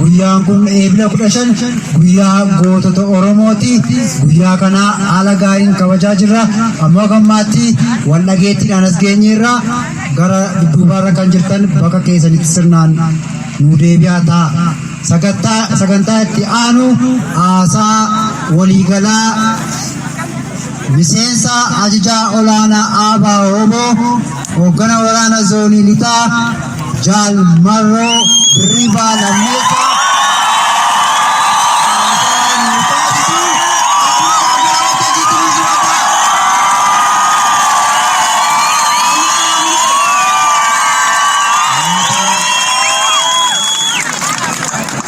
Guyyaan kun Eebila 15 guyyaa gootota Oromooti. Guyyaa kana haala gaariin kabajaa jirra. Ammoo gammaatti wal dhageettiidhaan as geenyeerra. Gara dudduubaarra kan jirtan bakka keessanitti sirnaan nu deebi'aa ta'a. Sagantaa itti aanu haasaa waliigalaa miseensa ajajaa olaanaa ABO hooggana waraana zoonii lixaa Jaal Marroo Dirribaa Lammeessaa haasaa nu taasisu.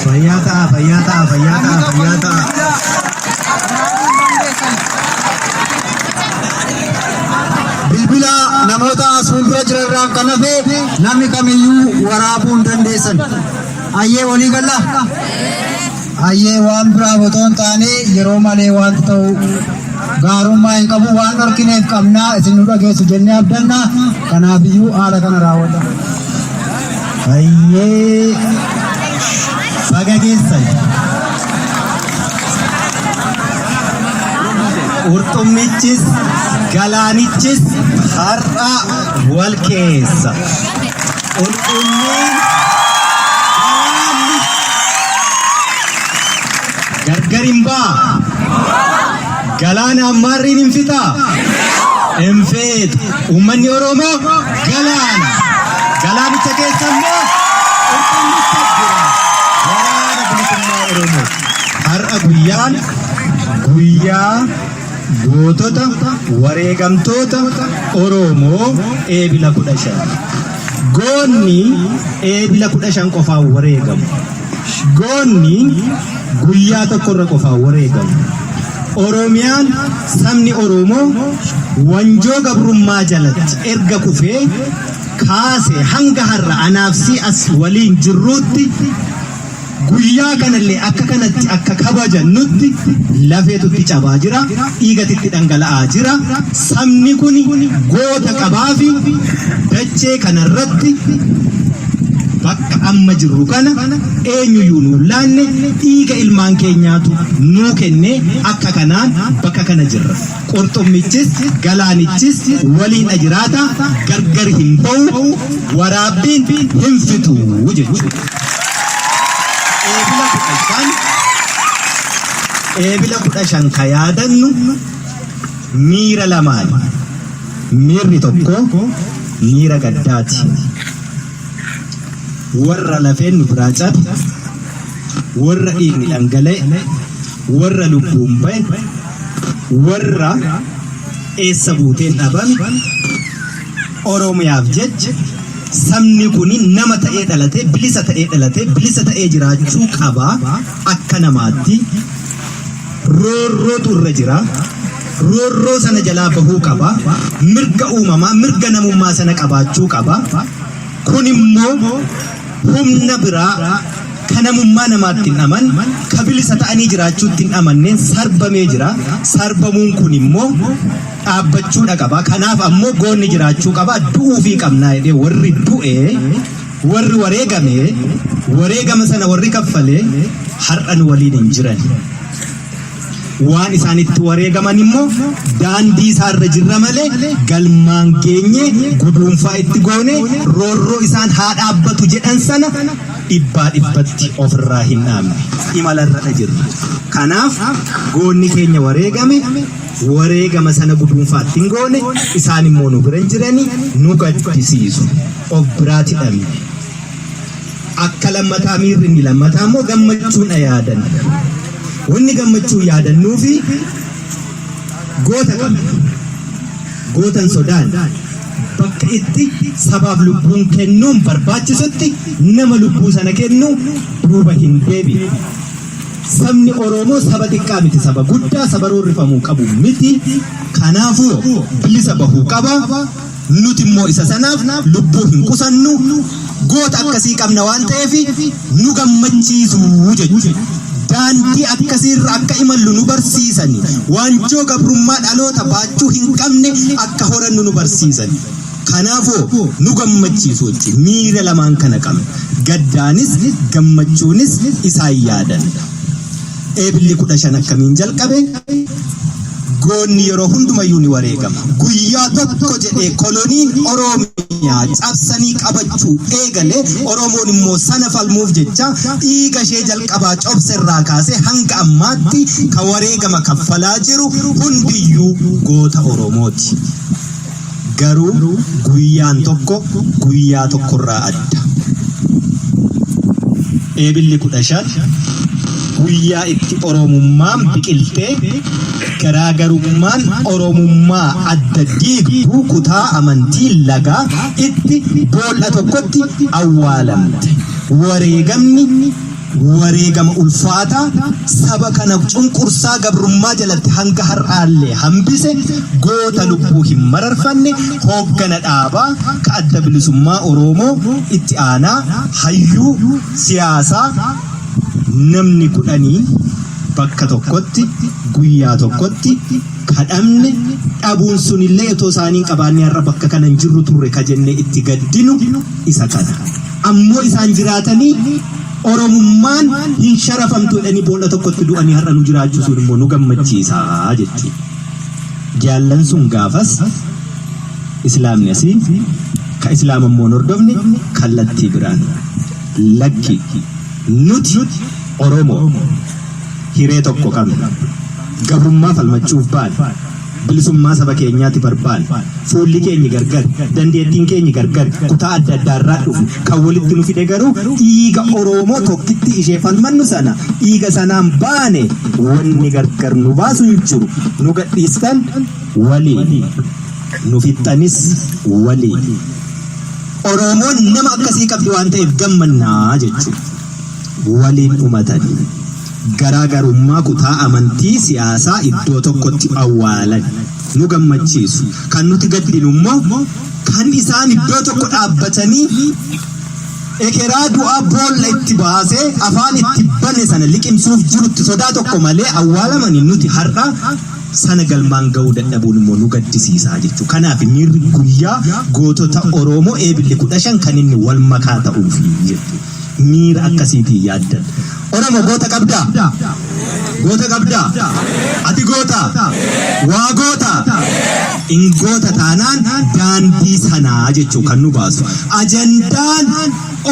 Fayyaa ta'a, fayyaa ta'a, fayyaa ta'a, fayyaa ta'a. Bilbila namoota as fuuldura jiran irraan kan hafe namni kamiyyuu waraabuu hin dandeessan. Ayyee walii galla? Ayyee waan biraaf otoo hin taane yeroo malee wanti ta'u gaarummaa hin qabu waan dhorkineef qabnaa isin nu dhageessu jennee abdanna. Kanaafiyyuu haala kana raawwadha. Hayyee baga geessan. Qurxummichis galaanichis har'a wal keessa. Qurxummiin galaanni gargar hin ba'a. Galaana ammaarriin hin fixaa? Hin fixu. Uummanni Oromoo galaana. Galaanicha keessa immoo qurxummicha jira. Waraana bilisummaa Oromoo. Har'a guyyaan guyyaa gootota wareegamtoota Oromoo Eebila 15. Goonni Eebila 15 qofaan wareegamu. Goonni guyyaa tokkorra qofaan wareegamu. Oromiyaan sabni Oromoo wanjoo gabrummaa jalatti erga kufee kaase hanga har'a anaaf si as waliin jirruutti guyyaa kanallee akka kanatti akka kabajannutti lafeetu itti cabaa jira, dhiigatu itti dhangala'aa jira. Sabni kun goota qabaafi dachee kanarratti bakka amma jirru kana eenyuyyuu nuun laanne dhiiga ilmaan keenyaatu nuu kenne akka kanaan bakka kana jirra. Qurxummichis galaanichis waliin jiraata gargar hin ba'u waraabbiin hin fixu jechuudha. Eebila 15 Eebila 15 ka yaadannu miira lamaan. Miirri tokko miira gaddaati. Warra lafeen nu biraa cabe, warra dhiigni dhangala'e, warra lubbuun ba'e, warra eessa buuteen dhabame Oromiyaaf jecha sabni kun nama ta'ee dhalatee bilisa ta'ee dhalatee bilisa ta'ee jiraachuu qaba akka namaatti roorrootu irra jira. Roorroo sana jalaa bahuu qaba. Mirga uumamaa, mirga namummaa sana qabaachuu qaba. Kun immoo humna biraa ka namummaa namaatti hin amanne, ka bilisa ta'anii jiraachuutti hin amanneen sarbamee jira. Sarbamuun kun immoo dhaabbachuudha qaba. Kanaaf ammoo goonni jiraachuu qaba. Du'uufii qabnaa jedhee warri du'e, warri wareegame, wareegama sana warri kaffale har'a nu waliin hin jiran. Waan isaan itti wareegaman immoo daandii isaarra jirra malee galmaan geenye guduunfaa itti goone roorroo isaan haa dhaabbatu jedhan sana dhibbaa dhibbatti ofirraa hin dhaabne. Imalarra jirra. Kanaaf goonni keenya wareegame wareegama sana guduunfaa itti hin goone isaan immoo nu bira hin jirani nu gaddisiisu. Of biraati dhabne. Akka lammataa miirri inni lammataa immoo gammachuun yaadanna. Wanni gammachuu yaadannuufi goota qabna. Gootan sodaan bakka itti sabaaf lubbuun kennuun barbaachisutti nama lubbuu sana kennu duuba hin deebi'u. Sabni Oromoo saba xiqqaa miti, saba guddaa, saba roorrifamuu qabu miti. Kanaafuu bilisa bahuu qaba. Nuti immoo isa sanaaf lubbuu hin qusannu. Goota akkasii qabna waan ta'eef nu gammachiisu jechuudha. Daandii akkasiirra akka imallu nu barsiisani. Waanjoo gabrummaa dhaloota baachuu hin qabne akka horannu nu barsiisani. Kanaafuu nu gammachiisu jechuudha. Miira lamaan kana qabna. Gaddaanis gammachuunis isaan yaadanna. Eebilli 15 akkamiin jalqabe? Goonni yeroo hundumayyuu ni wareegama. Guyyaa tokko jedhee koloniin Oromiyaa cabsanii qabachuu eegale Oromoon immoo sana falmuuf jecha dhiiga ishee jalqabaa cobse irraa kaasee hanga ammaatti ka wareegama kaffalaa jiru hundiyyuu goota Oromooti. Garuu guyyaan tokko guyyaa tokkorraa adda. Eebilli 15 guyyaa itti Oromummaan biqiltee garaagarummaan Oromummaa adda diigdu kutaa amantii lagaa itti bool'a tokkotti awwaalamte. Wareegamni Wareegama ulfaataa saba kana cunqursaa gabrummaa jalatti hanga har'aallee hambise goota lubbuu hin mararfanne hooggana dhaabaa ka Adda Bilisummaa Oroomoo itti aanaa hayyuu siyaasaa namni kudhanii bakka tokkotti guyyaa tokkotti ka dhabne dhabuun sunillee otoo isaanii hin qabaannee har'a bakka kana hin jirru turre ka jennee itti gaddinu isa kana. Ammoo isaan jiraatanii Oromummaan hin sharafamtu jedhanii boolla tokkotti du'anii har'a nu jiraachisuun immoo nu gammachiisa jechuudha. Jaallan sun gaafas Islaamni asii ka Islaama immoo hin hordofne kallattii biraan. Lakki nuti Oromoo hiree tokko qabna. Gabrummaa falmachuuf baane. Bilisummaa saba keenyaati barbaanne. Fuulli keenyi gargari, dandeettiin keenyi gargari, kutaa adda addaa irraa dhufne. Kan walitti nu fide garuu dhiiga Oroomoo tokkittii ishee falmannu sana dhiiga sanaan baane wanni gargar nu baasu hin jiru. Nu gadhiistan waliin. Nu fixxanis waliin. Oroomoon nama akkasii qabdi waan ta'eef gammannaa jechuudha. Waliin dhumatani. Garaa garummaa kutaa amantii siyaasaa iddoo tokkotti awwaalani. Nu gammachiisu. Kan nuti gaddinu immoo kan isaan iddoo tokko dhaabbatanii ekeraa du'aa boolla itti baasee afaan itti bane sana liqimsuuf jirutti sodaa tokko malee awwaalamani nuti har'a sana galmaan ga'uu dadhabuun immoo nu gaddisiisa jechuudha. Kanaaf miirri guyyaa gootota Oromoo Eebilli 15 kan inni wal makaa ta'uufi jechuudha. Miira akkasiitiin yaaddan. Oromo goota qabdaa? Goota qabdaa? Ati goota? Waa goota? In goota taanaan daandii sanaa jechuu kan nu baasu. Ajandaan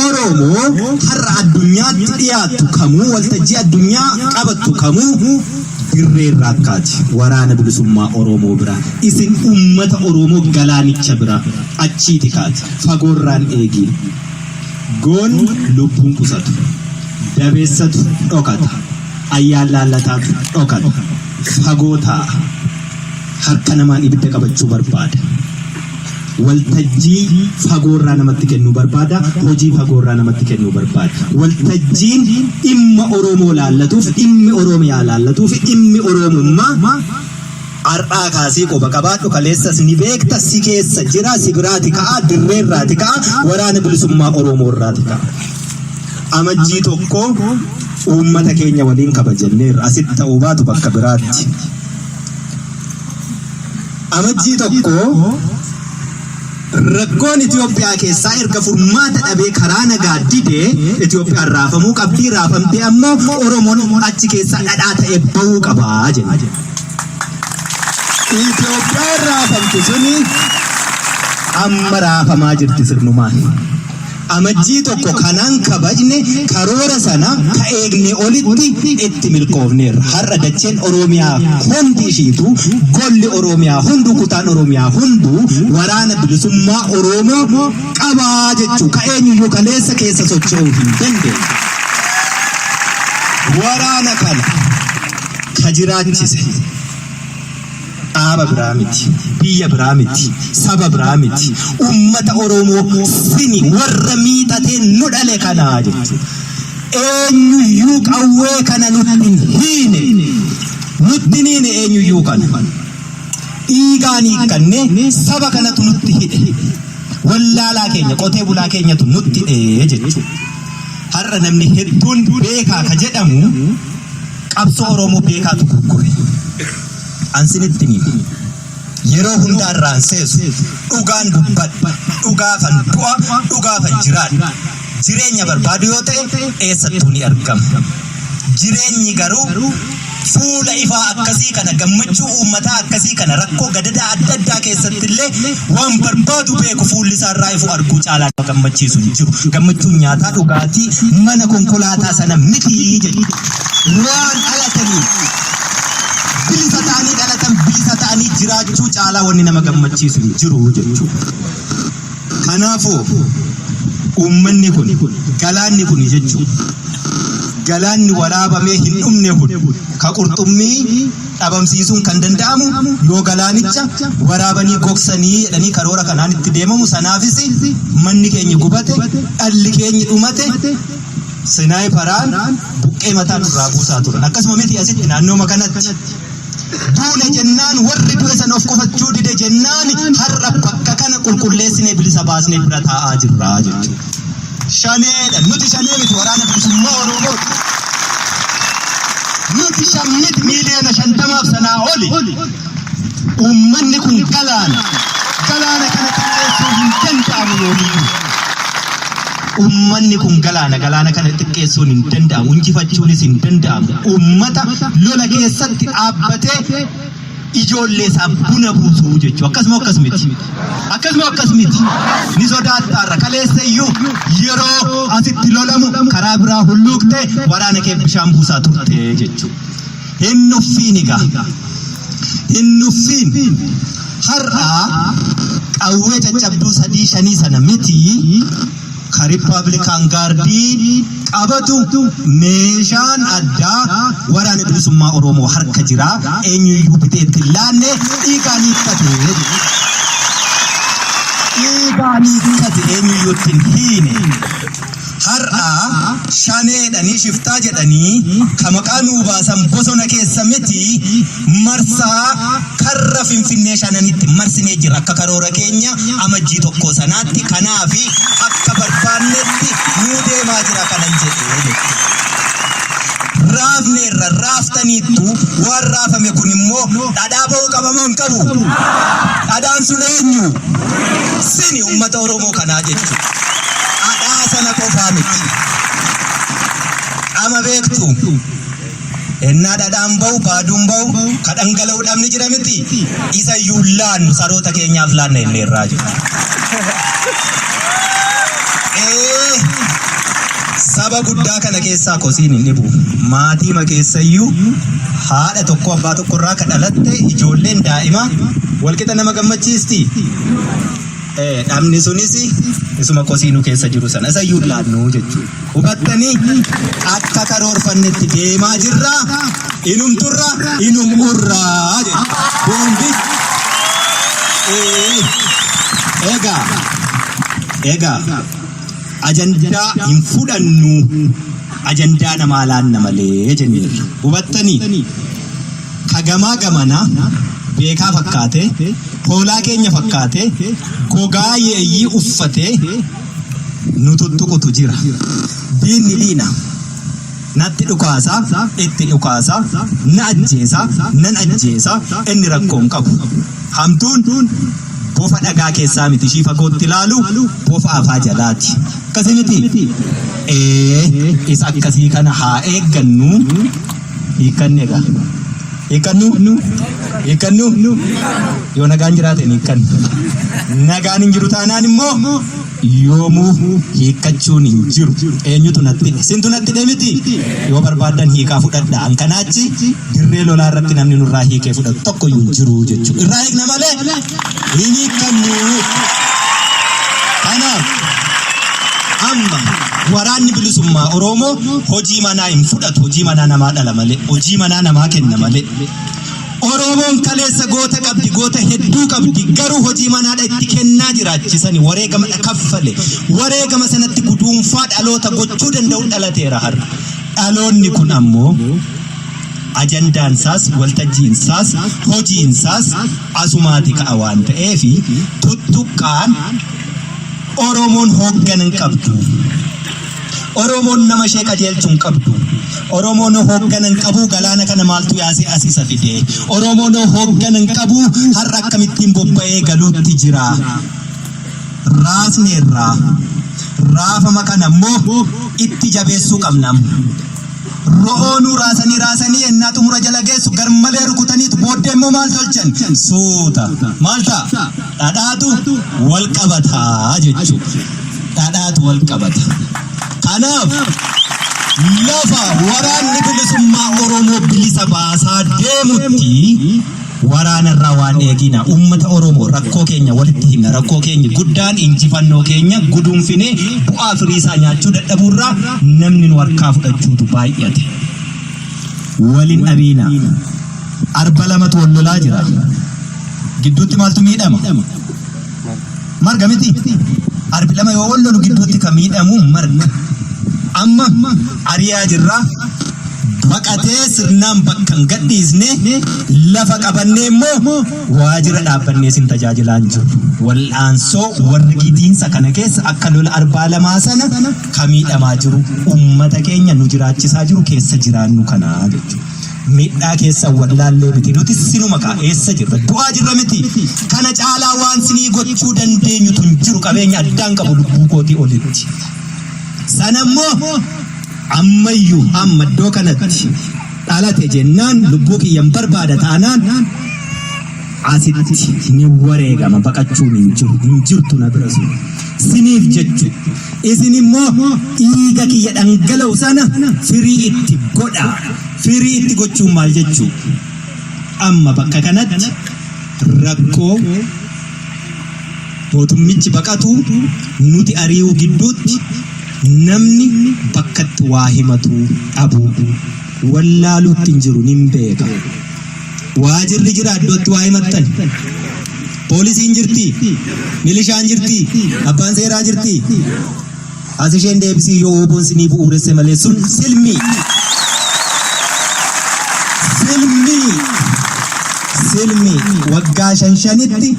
Oromoo har'a addunyaatti dhiyaattu kamuu waltajjii addunyaa qabattu kamuu dirree irraa akkaati. Waraana bilisummaa Oromoo bira. Isin uummata Oromoo galaanicha bira achiiti kaati. Fagoorraan eegiin. Goonni lubbuun qusatu. Dabeessatu dhokata. Ayyaan laallataatu dhokata. Fagoo taa'a. Harka namaan ibidda qabachuu barbaada. Waltajjii fagoorraa namatti kennuu barbaada. Hojii fagoorraa namatti kennuu barbaada. Waltajjiin dhimma Oromoo laallatuuf, dhimmi Oromiyaa laallatuuf, dhimmi Oromummaa Har'aa kaasii quba qabaadhu kaleessas ni beekta si keessa jira si biraati ka'a dirreerraati ka'a waraana bilisummaa Oromoo irraati ka'a. Amajjii tokko uummata keenya waliin kabajanneerra asitti ta'uu baatu bakka biraatti. Amajjii tokko Rakkoon Itoophiyaa keessaa erga furmaata dhabee karaa nagaa didee Itoophiyaan raafamuu qabdi, raafamtee ammoo Oromoon achi keessaa dhadhaa ta'ee bahuu qaba jenna. Itoophiyaan raafamte suni amma raafamaa jirti sirnumaan. Amajjii 1 kanaan kabajne karoora sana ka eegne olitti itti milkoofneerra. Har'a dacheen Oromiyaa hundi ishiituu, golli Oromiyaa hunduu, kutaan Oromiyaa hunduu waraana bilisummaa Oromoo qabaa jechuu ka eenyuyyuu kaleessa keessa socho'uu hin dandeenye. Waraana kana ka jiraachise. Dhaaba biraa miti, biyya biraa miti, saba biraa miti, ummata Oromoo sini warra miixatee nu dhale kanaa jechuudha. Eenyuyyuu qawwee kana nutti hin hiine. Nutti hin hiine eenyuyyuu kana. Dhiigaan hiikkanne saba kanatu nutti hidhe. Wallaalaa keenya qotee bulaa keenyatu nutti hidhe jechuudha. Har'a namni hedduun beekaa ka jedhamu Qabsoo Oromoo beekaatu gurgure. An sinitti hin himu. Yeroo hundaa irraan seesu. Dhugaan dubbadha. Dhugaafan du'a, dhugaafan jiraadha. Jireenya barbaadu yoo ta'e eessattuu ni argama. Jireenyi garuu fuula ifaa akkasii kana, gammachuu uummataa akkasii kana, rakkoo gadadaa adda addaa keessatti illee waan barbaadu beeku fuulli isaa irraa ifu arguu caalaa nama gammachiisu hin jiru. Gammachuun nyaataa, dhugaatii, mana, konkolaataa sana miti jechuudha. Waan dhalataniif bilisa ta'anii dhalatan, bilisa ta'anii jiraachuu caalaa wanni nama gammachiisu hin jiru jechuudha. Kanaafuu uummanni kun, galaanni kun jechuudha. Galaanni waraabamee hin dhumne kun ka qurxummii dhabamsiisuun kan danda'amu yoo galaanicha waraabanii gogsanii jedhanii karoora kanaan itti deemamu. Sanaafis manni keenya gubate, dhalli keenya dhumate, sinaayiparaan buqqee mataa nurraa buusaa turan. Akkasuma miti asitti naannooma kanatti. Duune jennaan, warri du'e sana of qofachuu dide jennaan, har'a bakka kana qulqulleessinee bilisa baasnee bira taa'aa jirra jechuudha. Shaneedha. Nuti shanee miti, Waraana Bilisummaa Oromoo. Nuti shan miti, 50,000,000 sanaa oli. Uummanni kun galaana. Galaana kana xiqqeessuu hin danda'amu yoomiyyuu. Uummanni kun galaana. Galaana kana xiqqeessuun hin danda'amu. Injifachuunis hin danda'amu. Uummata lola keessatti dhaabbatee ijoollee isaa buna buusuu jechuudha. Akkasuma akkas miti. Akkasuma akkas miti. Ni sodaattaarra kaleessa iyyuu yeroo asitti lolamu karaa biraa hulluuqtee waraana kee bishaan buusaa turte jechuudha. Hin nuffiin egaa. Hin nuffiin. Har'a qawwee caccabduu sadii shanii sana miti, ka Republican Guardii qabatu meeshaan addaa Waraana Bilisummaa Oromoo harka jira. Eenyuyyuu bitee itti hin laanne, dhiigaan hiikkate. Dhiigaan hiikkate, eenyuyyuu itti hin hiine. Har'a shaneedhanii shiftaa jedhanii ka maqaa nuu baasan bosona keessa miti, marsaa karra Finfinnee shananitti marsinee jira akka karoora keenya Amajjii 1 sanaatti. Kanaafi akka barbaannetti nuu deemaa jira kanan jedhee jechuudha. Raafneerra, raaftaniittu. Waan raafame kun immoo dhadhaa ba'uu qaba moo hin qabu? Dhadhaan sun eenyu? Sini uummata Oromoo kanaa jechuudha. Dhadhaa sana qofaa miti. Qama beektu. Ennaa dhadhaan ba'u, baaduun ba'u, ka dhangala'u dhabni jira miti. Isa iyyuu laannu, saroota keenyaaf laanna inni irraa jiru. Ee, saba guddaa kana keessaa kosiin hin dhibu. Maatiima keessayyuu haadha tokko abbaa tokko irraa ka dhalatte ijoolleen daa'ima walqixa nama gammachiisti. Dhabni sunis isuma kosii nu keessa jiru sana, isa iyyuu laannu jechuudha. Hubattanii, akka karoorfannetti deemaa jirra, inum turra, inum urraa jechuudha. Boombi. Egaa ajandaa hin fudhannu, ajandaa namaa laanna malee jenneerra. Hubattanii, ka gamaa gamana beekaa fakkaate, hoolaa keenya fakkaate, gogaa yeeyyii uffatee nu tuttuqutu jira. Diinni diina. Natti dhukaasa, itti dhukaasa, na ajjeesa, nan ajjeesa, inni rakkoo hin qabu. Hamtuun bofa dhagaa keessaa miti, ishii fagootti ilaalu bofa afaa jalaati. Akkasii miti? Ee, isa akkasii kana haa eeggannu. Hiikkanni egaa. Hiikkannu? Hiikkannu? Yoo nagaan jiraate hin hiikkannu. Nagaan hin jiru taanaan immoo yoomuu hiikkachuun hin jiru. Eenyutu natti hidhe? Sintu natti hidhe miti? Yoo barbaaddan hiikaa fudhadha. An kanaachi dirree lolaa irratti namni nurraa hiikee fudhatu tokko iyyuu hin jiru jechuudha. Irraa hiikna malee hin hiikkannu. Kanaaf amma Waraanni Bilisummaa Oromoo hojii manaa hin fudhatu, hojii manaa namaa dhala malee, hojii manaa namaa kenna malee. Oromoon kaleessa goota qabdi, goota hedduu qabdi, garuu hojii manaadha itti kennaa jiraachisani, wareegama kaffale. Wareegama sanatti guduunfaa dhaloota gochuu danda'u dhalateera har'a. Dhaloonni kun ammoo ajandaan isaas, waltajjiin isaas, hojiin isaas asumaati ka'a waan ta'eef, tuttuqqaan Oromoon hooggana hin qabdu. Oromoon nama ishee qajeelchu hin qabdu. Oromoon hoogganan qabu, galaana kana maaltu yaasee as isa fide? Oromoon hoogganan qabu, har'a akkamittiin bobba'ee galuutti jira? Raasneerraa raafama kana immoo itti jabeessuu qabna. Ro'oonuu raasanii raasanii ennaa xumura jala geessu garmalee rukutaniitu booddee immoo maal tolchan? Suuta. Maal ta'a? Dhadhaatu wal qabataa jechuudha. Dhadhaatu wal qabata. Kanaaf lafa waraanni bilisummaa Oromoo bilisa baasaa deemutti waraanarraa waan eegina. Uummata Oromoo, rakkoo keenya walitti himna. Rakkoo keenya guddaan injifannoo keenya guduunfinee bu'aa firii isaa nyaachuu dadhabuurraa namni nu harkaa fudhachuutu baay'ate. Walin dhabiina. Arba lamatu wal lolaa jira. Gidduutti maaltu miidhama? Marga miti. Arbi lama yoo wal lolu gidduutti kan miidhamu marga. Amma ari'aa jirra. Baqatee sirnaan bakka hin gadhiisne, lafa qabannee immoo waajjira dhaabbannee sin tajaajilaa hin jiru. Wal'aansoo warri gitiinsa kana keessa akka lola arbaa lamaa sana kan miidhamaa jiru uummata keenya nu jiraachisaa jiru keessa jiraannu kanaa jechuudha. Miidhaa keessa wallaallee miti, nuti sinuma kaa eessa jirra? Du'aa jirra miti? Kana caalaa waan sinii gochuu dandeenyutu hin jiru. Qabeenya addaan qabu lubbuu kootii olitti. Sana immoo ammayyuu amma iddoo kanatti dhalate jennaan, lubbuu kiyyan barbaada taanaan, asitti ni wareegama. Baqachuun hin jiru, hin jirtu na bira sun. Siniif jechu isin immoo dhiiga kiyya dhangala'u sana firii itti godha. Firii itti gochuun maal jechuu? Amma bakka kanatti rakkoo mootummichi baqatu nuti ari'uu gidduutti namni bakkatti waa himatu dhabu. Wallaaluutti hin jiru, nin beeka. Waajirri jira iddootti waa himattan. Poolisiin jirti, milishaan jirti, abbaan seeraa jirti. As isheen deebisii yoo woboon sinii bu'uuresse malee sun silmii. Silmii. Silmii waggaa shan shanitti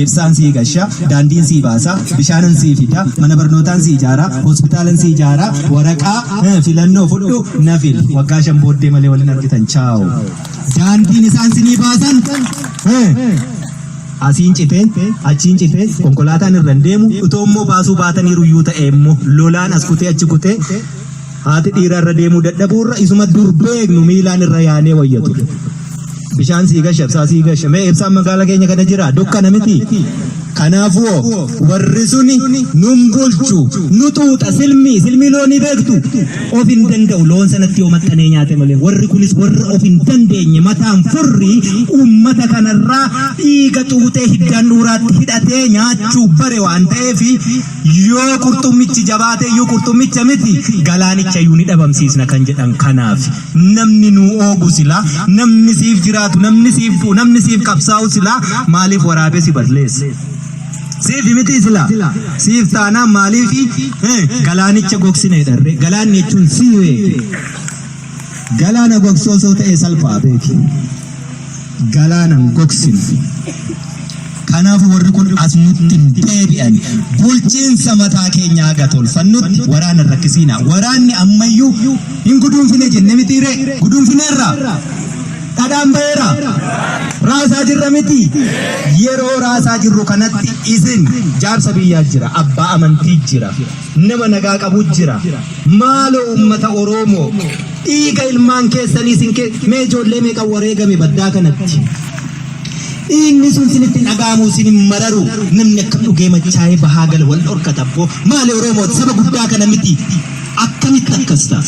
ibsaan sii gasha, daandiin sii baasa, bishaanan sii fida, mana barnootaan sii ijaara, hospitaalan sii ijaara, waraqaa filannoo fudhu na fil. Waggaa 5 booddee malee waliin argitan, chaawo. Daandiin isaan sinii baasan asiin citee achiin citee konkolaataan irra hin deemu. Utoo immoo baasuu baataniiru iyyuu ta'e immoo lolaan as kutee achi kutee haati dhiiraa irra deemuu dadhabuurra isuma dur beeknu miilaan irra yaanee wayya ture. Bishaan sii gasha, ibsaa sii gasha. Mee ibsaan magaala keenya kana jira? Dukkana miti. Kanaafuu warri suni nun bulchu, nu xuuxa. Silmii silmii loonii beektu, of hin danda'u, loon sanatti yoo maxxanee nyaate malee. Warri kunis warra of hin dandeenye, mataan furrii uummata kanarraa dhiiga xuuxee hiddaan dhuuraatti hidhatee nyaachuu bare waan ta'eef, yoo qurxummichi jabaate iyyuu qurxummicha miti galaanicha iyyuu ni dhabamsiisna kan jedhan. Kanaaf namni nuu oogu silaa, namni siif jiraatu, namni siif du'u, namni siif qabsaa'u silaa maaliif waraabee si balleessa? Siif miti silaa? Siif taanaan maaliif galaanicha gogsine dharre? Galaanni jechuun sii beeki. Galaana gogsoo osoo ta'e salphaa beeki. Galaanan gogsinu. Kanaaf warri kun as nutti hin deebi'an. Bulchiinsa mataa keenyaa haga tolfannutti waraana hin rakkisiina. Waraanni ammayyuu hin guduunfine jenne mitiiree? Guduunfineerra. Dhadhaan ba'eera. Raasaa jirra miti? Yeroo raasaa jirru kanatti isin jaarsa biyyaa jira, abbaa amantii jira, nama nagaa qabu jira. Maaloo uummata Oromoo, dhiiga ilmaan keessanii isin mee ijoollee meeqa wareegame baddaa kanatti? Dhiigni sun sinitti hin dhaga'amu, isin hin mararu? Namni akka dhugee machaa'ee bahaa gala, wal dhorkata abboo. Maali, Oromoo saba guddaa kana miti? Akkamitti akkas ta'a?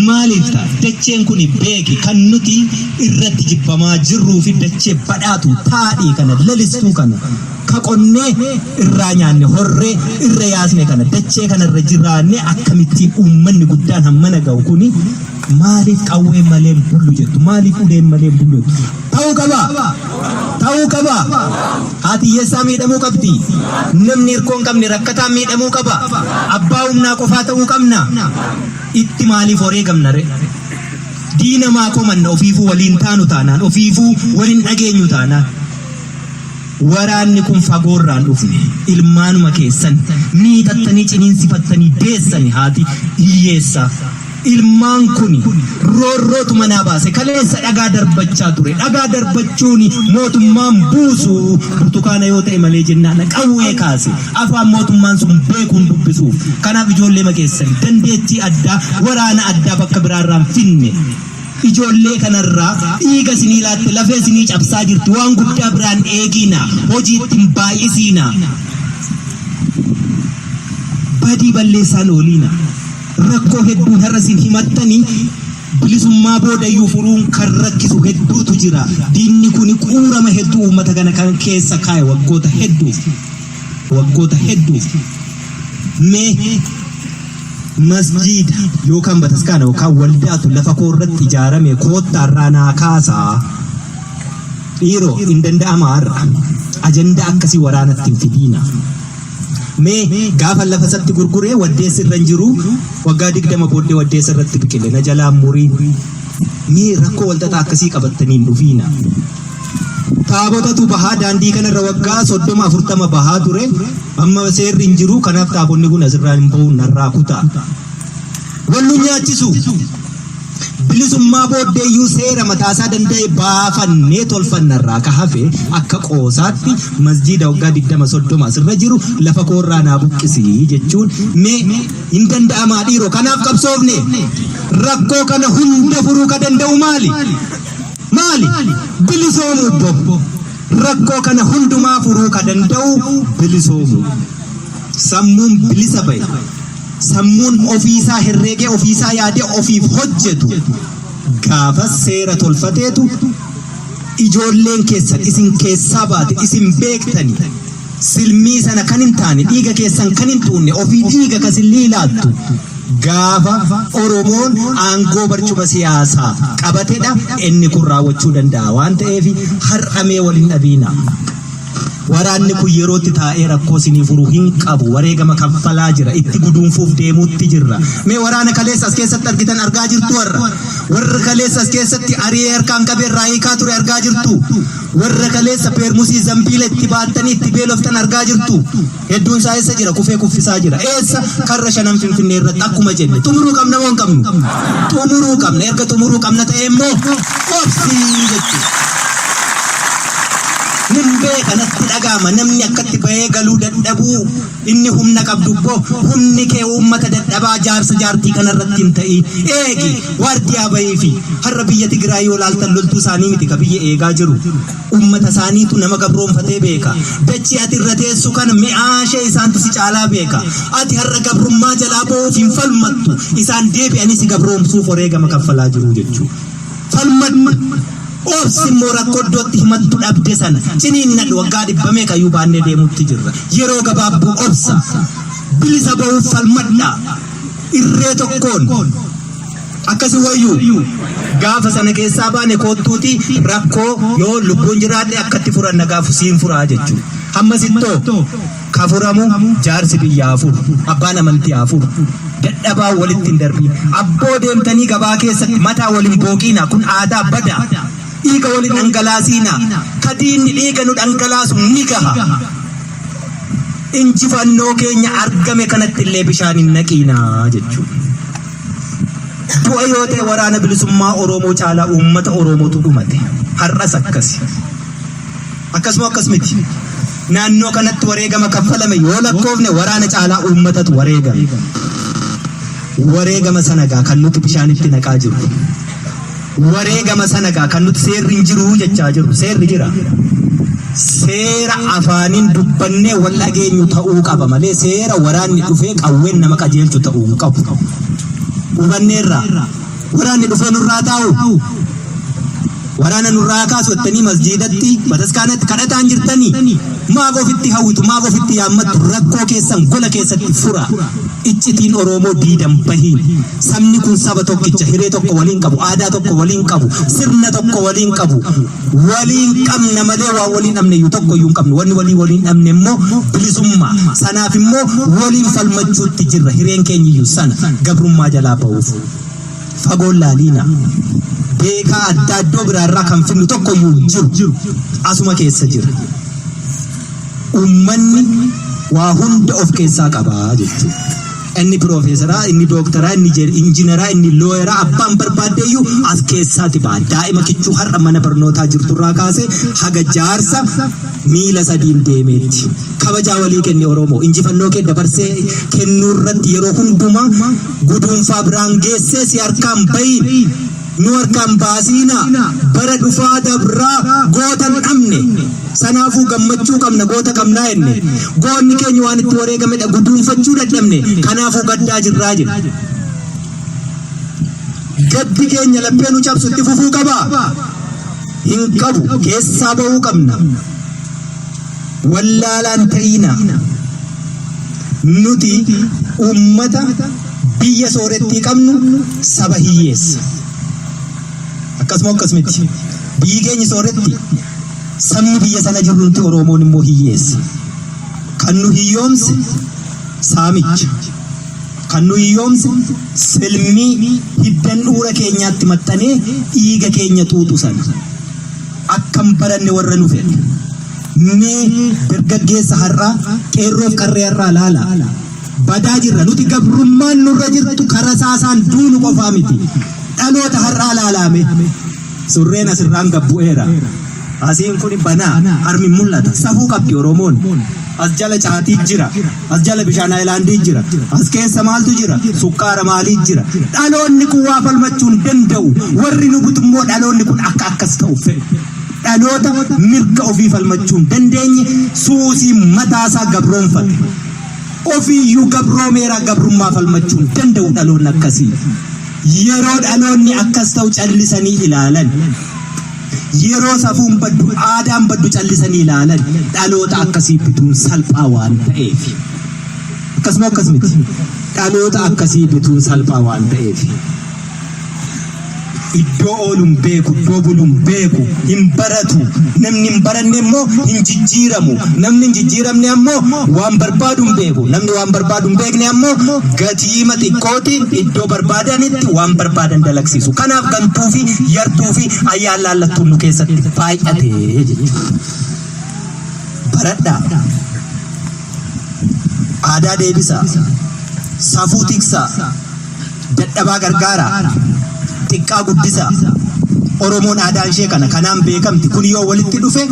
Maaliif ta'a? Dacheen kun beeki kan nuti irratti jibbamaa jirruu fi dachee badhaatu taadhii kana lalistuu kana ka qonnee irraa nyaanne, horree irra yaasne kana, dachee kana irra jiraanne, akkamittiin uummanni guddaan hammana ga'u kuni maaliif qawween malee hin bullu jettu? Maaliif uleen malee hin bullu jettu? Ta'uu qaba. Ta'uu qaba. Haati hiyyeessaa miidhamuu qabdi. Namni hirkoo hin qabne, rakkataan miidhamuu qaba. Abbaa humnaa qofaa ta'uu qabna. Itti maaliif wareegamna ree? Diina maa komanna ofiifuu waliin taanu taanaan, ofiifuu waliin dhageenyu taanaan? Waraanni kun fagoorraan dhufne, ilmaanuma keessan miixattanii ciniinsifattanii deessani, haati hiyyeessaa. Ilmaan kun roorrootu manaa baase. Kaleessa dhagaa darbachaa ture. Dhagaa darbachuun mootummaan buusu burtukaana yoo ta'e malee jennaan qawwee kaase. Afaan mootummaan sun beekuun dubbisuuf. Kanaaf ijoollee keessan dandeettii addaa waraana addaa bakka biraarraan finne. Ijoollee kanarraa dhiiga isinii laatte lafee isinii cabsaa jirti waan guddaa biraan eegiina hojii ittiin baay'isiina. Badii balleessaan ooliina. Rakkoo hedduun har'a isin himattanii bilisummaa boodayyuu furuun kan rakkisu hedduutu jira. Diinni kun quurama hedduu uummata kana kan keessa kaa'e waggoota hedduuf. Waggoota hedduuf. Mee masjiida yookaan bataskaana yookaan waldaatu lafa koo irratti ijaarame koottaarraa naa kaasaa. Dhiiroo hin danda'ama har'a. Ajandaa akkasii waraanatti hin fidiina. Mee gaafa lafa isatti gurguree waddeessi irra hin jiru waggaa 20 booddee waddeessa irratti biqile na jalaan murii. Mee rakkoo walxaxaa akkasii qabattanii hin dhufiina. Taabotatu bahaa daandii kanarra waggaa 30 40 bahaa ture amma seerri hin jiru kanaaf taabonni kun asirraa hin bahu narraa kutaa. Wal nu nyaachisu. Bilisummaa booddeeyyuu seera mataasaa danda'e baafannee tolfannarraa ka hafe akka qoosaatti masjiida waggaa 20 30 asirra jiru lafa koorraa naa buqqisi jechuun mee hin danda'amaa dhiiroo kanaaf qabsoofne rakkoo kana hunda furuu ka danda'u maali? Maali? Bilisoomuu bbo. Rakkoo kana hundumaa furuu ka danda'u bilisoomuu. Sammuun bilisa ba'e. Sammuun ofiisaa herreegee ofiisaa yaadee ofiif hojjetu gaafas seera tolfateetu ijoolleen keessan isin keessaa baate isin beektani silmii sana kan hin taane dhiiga keessan kan hin xuunne ofii dhiiga kasin liilaattu gaafa Oromoon aangoo barcuma siyaasaa qabatedha inni kun raawwachuu danda'a waan ta'eef har'a mee waliin dhabiina. Waraanni kun yerootti taa'ee rakkoo isinii furu hin qabu. Wareegama kaffalaa jira. Itti guduunfuuf deemuutti jirra. Mee waraana kaleessa as keessatti argitan argaa jirtu warra. Warra kaleessa as keessatti ari'ee harkaan qabee irraa hiikaa ture argaa jirtu. Warra kaleessa peermusii zambiila itti baattanii itti beeloftan argaa jirtu. Hedduun isaa eessa jira? Kufee kuffisaa jira. Eessa? Karra shanan Finfinnee irratti akkuma jenne. Xumuruu qabna moo hin qabnu? Xumuruu qabna. Erga xumuruu qabna ta'e immoo obsii jechuudha. Nin beeka natti dhaga'ama namni akkatti bahee galuu dadhabuu inni humna qabdu bbo humni kee uummata dadhabaa jaarsa jaartii kanarratti hin ta'iin eegi waardiyaa bahiifi har'a biyya Tigraay yoo laaltan loltuu isaanii miti ka biyya eegaa jiru uummata isaaniitu nama gabroonfatee beeka dachii ati irra teessu kana mi'aashee isaantu si caalaa beeka ati har'a gabrummaa jalaa ba'uuf hin falmattu isaan deebi'anii si gabroomsuuf wareegama kaffalaa jiru jechuudha. Falmadhu. Obsi immoo rakkoo iddootti himattu dhabde sana ciniinnadhu waggaa dhibba meeqayyuu baannee deemuutti jirra. Yeroo gabaabduu obsa. Bilisa bahuuf falmadha. Irree tokkoon. Akkasi wayyuu. Gaafa sana keessaa baane koottuuti rakkoo yoo lubbuun jiraadhe akkatti furanna gaafu siin furaa jechuudha. Hammasittoo ka furamu jaarsi biyyaa haa furu, abbaan amantii haa furu. Dadhabaa walitti hin darbiin. Abboo deemtanii gabaa keessatti mataa wal hin booqiinaa kun aadaa badaa. Dhiiga wal hin dhangalaasiinaa. Ka diinni dhiiga nu dhangalaasu ni gaha. Injifannoo keenya argame kanatti illee bishaan hin naqiinaa jechuudha. Du'a yoo ta'e waraana bilisummaa Oromoo caalaa uummata Oromootu dhumate. Har'as akkasi. Akkasuma akkas miti. Naannoo kanatti wareegama kaffalame yoo lakkoofne waraana caalaa uummatatu wareegame. Wareegama sana gaa kan nuti bishaanitti naqaa jirru. Wareegama sana gaa kan nuti seerri hin jiru jechaa jirru. Seerri jira. Seera afaaniin dubbannee wal dhageenyu ta'uu qaba malee seera waraanni dhufee qawween nama qajeelchu ta'uu hin qabu. Hubanneerra. Waraanni dhufee nurraa taa'u. Waraana nurraa kaasu jettanii masjiidatti, bataskaanatti kadhataan jirtanii? Maaf ofitti hawwitu, maaf ofitti yaammattu? Rakkoo keessan gola keessatti fura. Iccitiin Oromoo diidan bahiin. Sabni kun saba tokkicha, hiree tokko waliin qabu, aadaa tokko waliin qabu, sirna tokko waliin qabu. Waliin qabna malee waan waliin dhabne iyyuu tokko iyyuu hin qabnu. Wanni walii waliin dhabne immoo bilisummaa. Sanaaf immoo waliin falmachuutti jirra. Hireen keenya iyyuu sana gabrummaa jalaa bahuuf. Fagoon laaliina. Beekaa addaa iddoo biraarraa kan fidnu tokko iyyuu hin jiru. Asuma keessa jira. Uummanni waa hunda of keessaa qaba jechuudha. Inni piroofeesaraa, inni dooktaraa, inni injiinaraa, inni looyeraa abbaan barbaaddeeyyuu as keessaati ba'a. Daa'ima kichuu har'a mana barnootaa jirturraa kaasee haga jaarsa miila sadiin deemeetti. Kabajaa walii kenni Oromoo. Injifannoo kee dabarsee kennuu irratti yeroo hundumaa guduunfaa biraan geessee si harkaan bahiin. Nu harkaan baasiinaa. Bara dhufaa dabraa goota hin dhabne. Sanaafuu gammachuu qabna goota qabnaa jenne. Goonni keenya waan itti wareegamedha guduunfachuu dadhabne. Kanaafuu gaddaa jirraa jenne. Gaddi keenya laphee nu cabsu itti fufuu qabaa? Hin qabu. Keessaa bahuu qabna. Wallaalaan ta'iinaa. Nuti uummata biyya soorettii qabnu saba hiyyeessa. Akkasuma akkas miti. Biyyi keenya sooretti sabni biyya sana jirru nuti Oromoon immoo hiyyeessa. Kan nu hiyyoomse saamicha. Kan nu hiyyoomse silmii hiddan dhuura keenyaatti maxxanee dhiiga keenya xuuxu sana. Akka hin baranne warra nu fedhe. Mee dargaggeessa har'aa, qeerroof qarree har'aa laalaa. Badaa jirra. Nuti gabrummaan nurra jirtu karaa saasaan duunu qofaa miti. Dhaloota har'aa laalaa mee. Surreen asirraan gad bu'eera. Asiin kun banaa, harmi mul'ata. Safuu qabdi Oromoon. As jala caatii jira. As jala bishaan aayilaandii jira. As keessa maaltu jira? Sukkaara maalii jira? Dhaloonni kun waa falmachuu hin danda'u. Warri nu butu immoo dhaloonni kun akka akkas ta'u fedhu. Dhaloota mirga ofii falmachuu hin dandeenye suusii mataasaa gabroonfate. Ofiiyyuu gabroomeeraa gabrummaa falmachuu hin danda'u dhaloonni akkasii. Yeroo dhaloonni akkas ta'u callisanii ilaalan. Yeroo safuun baddu, aadaan baddu callisanii ilaalan dhaloota akkasii bituun salphaa waan ta'eef. Akkasuma akkas miti. Dhaloota akkasii bituun salphaa waan ta'eef. Iddoo oolu hin beeku, iddoo bulu hin beeku, hin baratu. Namni hin baranne immoo hin jijjiiramu. Namni hin jijjiiramne ammoo waan barbaadu hin beeku. Namni waan barbaadu hin beekne ammoo gatiima xiqqootiin iddoo barbaadanitti waan barbaadan dalagsiisu. Kanaaf gantuu fi yartuu fi ayyaan laallattuun nu keessatti baay'ate jechuudha. Baradhaa. Aadaa deebisaa. Safuu tiksaa. Dadhabaa gargaaraa. Xiqqaa guddisaa. Oromoon aadaan ishee kana kanaan beekamti. Kun yoo walitti dhufe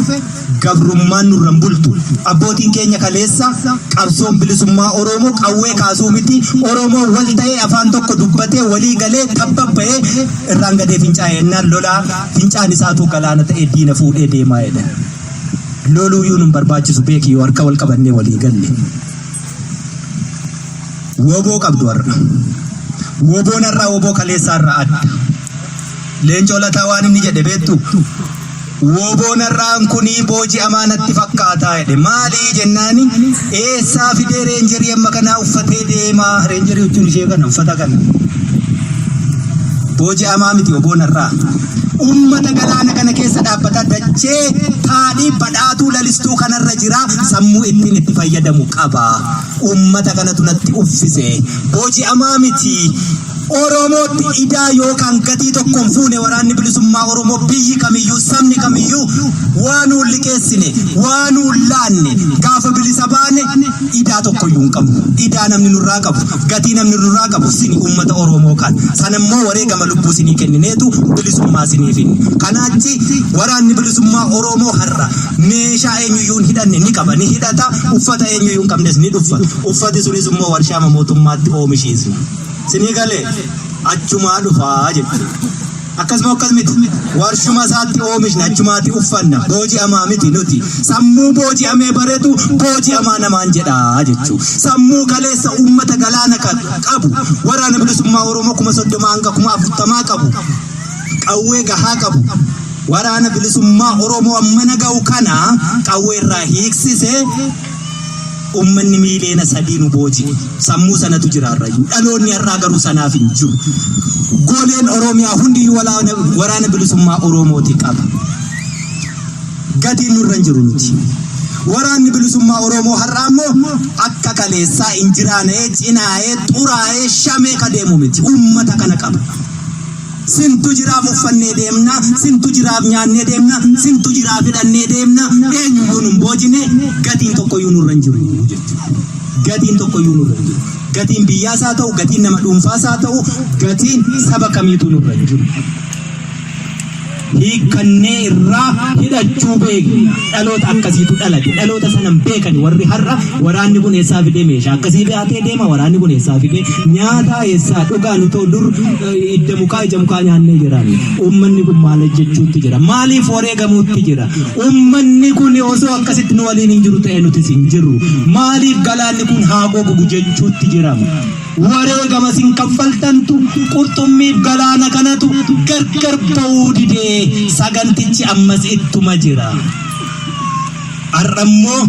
gabrummaan nurra hin bultu. Abbootiin keenya kaleessa qabsoon bilisummaa Oromoo qawwee kaasuu miti. Oromoon wal ta'ee afaan tokko dubbatee walii galee tabba ba'ee irraan gadee fincaa'e ennaan lolaa fincaan isaatuu galaana ta'ee diina fuudhee deemaa jedha. Loluuyyuu nun barbaachisu beeki yoo harka wal qabannee walii galle. Woboo qabdu har'a. Woboon har'aa woboo kaleessaa irraa adda. Leencoo Lataa waan inni jedhe beektu? Woboon har'aan kunii booji'amaa natti fakkaataa jedhe. Maalii jennaani eessaa fidee reenjerii amma kanaa uffatee deemaa? Reenjerii jechuun ishee kana uffata kana. Booji'amaa miti woboon har'aa. Ummata galaana kana keessa dhaabbata dachee taadhii badhaatuu lalistuu kanarra jira sammuu ittiin itti fayyadamu qaba. Ummata kanatu natti uffise. Booji'amaa miti. Oromootti idaa yookaan gatii tokko hin fuune waraanni bilisummaa Oromoo biyyi kamiyyuu sabni kamiyyuu waa nuun liqeessine waa nuun laanne gaafa bilisa baane idaa tokkoyyuu hin qabnu. Idaa namni nurraa qabu gatii namni nurraa qabu sini ummata Oromoo kan sana immoo wareegama lubbuu sinii kennineetu bilisummaa sinii finne. Kanaachi waraanni bilisummaa Oromoo har'a meeshaa eenyuyyuu hin hidhanne ni qaba ni hidhata uffata eenyuyyuu hin qabnes ni dhuffata. Uffati sunis immoo warshaama mootummaatti oomishiisna. Sinii galee achumaa dhufaa jechuudha. Akkasuma akkas miti. Warshuma isaatti oomishna achumaatti uffanna. Booji'amaa miti nuti. Sammuu booji'amee baretu booji'amaa namaan jedhaa jechuudha. Sammuu kaleessa uummata galaana qabu waraana bilisummaa Oromoo 30,000 hanga 40,000 qabu qawwee gahaa qabu waraana bilisummaa Oromoo ammana ga'u kana qawwee irraa hiiksisee Uummanni miiliyoona 3 nu booji'e. Sammuu sanatu jira har'ayyuu. Dhaloonni har'aa garuu sanaaf hin jiru. Goleen Oromiyaa hundiyyuu waraana bilisummaa Oromooti qaba. Gatiin nurra hin jiru nuti. Waraanni bilisummaa Oromoo har'aa immoo akka kaleessaa injiraana'ee, cinaa'ee, xuraa'ee, shamee ka deemu miti. Uummata kana qaba. Sintu jiraaf uffannee deemna, sintu jiraaf nyaannee deemna, sintu jiraaf hidhannee deemna, eenyuyyuu nun boojine, gatiin tokkoyyuu nurra hin jiru jechuudha. Gatiin tokkoyyuu nurra hin jiru. Gatiin biyyaas haa ta'u, gatiin nama dhuunfaas haa ta'u, gatiin saba kamiitu nurra hin jiru. Hiikkannee irraa hidhachuu beekna. Dhaloota akkasiitu dhalate. Dhaloota sana hin beekani warri har'a waraanni kun eessaa fidee meeshaa akkasii baatee deema, waraanni kun eessaa fidee nyaataa eessaa dhugaa nutoo dur hidda mukaa ija mukaa nyaannee jiraanne. Uummanni kun maal hojjechuutti jira? Maaliif wareegamuutti jira? Uummanni kun osoo akkasitti nu waliin hin jiru ta'e nutis hin jirru. Maaliif galaanni kun haa gogugu jechuutti jirama? Wareegama isin kaffaltantu qurxummiif galaana kanatu gargar ba'uu didee sagantichi ammas ittuma jira. Har'ammoo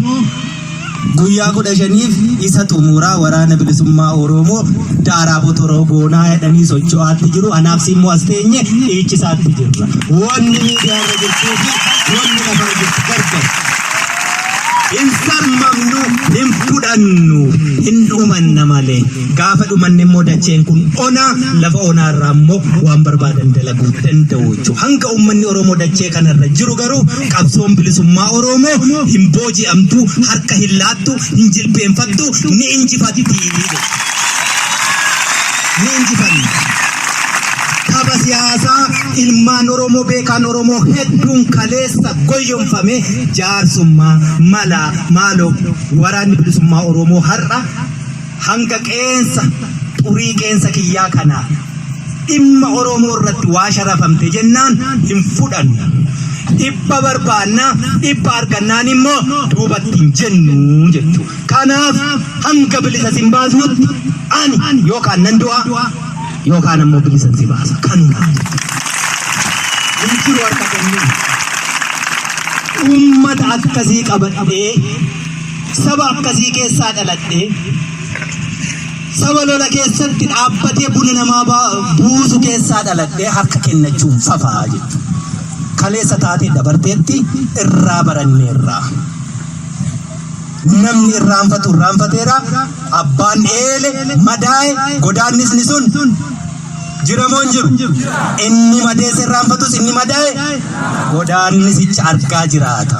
guyyaa 15f isa xumuraa waraana bilisummaa Oromoo daaraa botoroo goonaa jedhanii socho'aatti jiru. Anaaf si immoo as teenye dhiichisaatti jirra. Wanni miidiyaarra jirtuu fi wanni lafarra jirtu gargar. Hin sarmamnu, hin fudhannu, hin dhumanna malee. Gaafa dhumanne immoo dacheen kun onaa, lafa onaa irraa immoo waan barbaadan dalaguu danda'u jechuudha. Hanga uummanni Oromoo dachee kanarra jiru garuu qabsoon bilisummaa Oromoo hin booji'amtu, harka hin laattu, hin jilbeenfattu, ni injifatti. Ni injifanna. Tapha siyaasaa ilmaan Oromoo beekaan Oromoo hedduun kaleessa goyyomfame jaarsummaa malaa maaloo waraanni bilisummaa Oromoo har'a hanga qeensa xurii qeensa kiyyaa kanaa dhimma Oromoo irratti waa sharafamte jennaan hin fudhannu. Dhibba barbaanna, dhibba argannaan immoo duubatti hin jennu jechuudha. Kanaaf hanga bilisa sin baasnutti ani yookaan nan du'a yookaan ammoo bilisan si baasa. Kanuma. Hin jiru harka kennuu. Uummata akkasii qabadhee saba akkasii keessaa dhaladhee saba lola keessatti dhaabbatee buna namaa buusu keessaa dhaladhee harka kennachuun fafaa jechuudha. Kaleessa taatee dabarteetti irraa baranneerra. Namni irraanfatu irraanfateera. Abbaan eele madaa'e godaannisni sun jira moo hin jiru? Inni madeesse irraanfatus inni madaa'e godaannisicha argaa jiraata.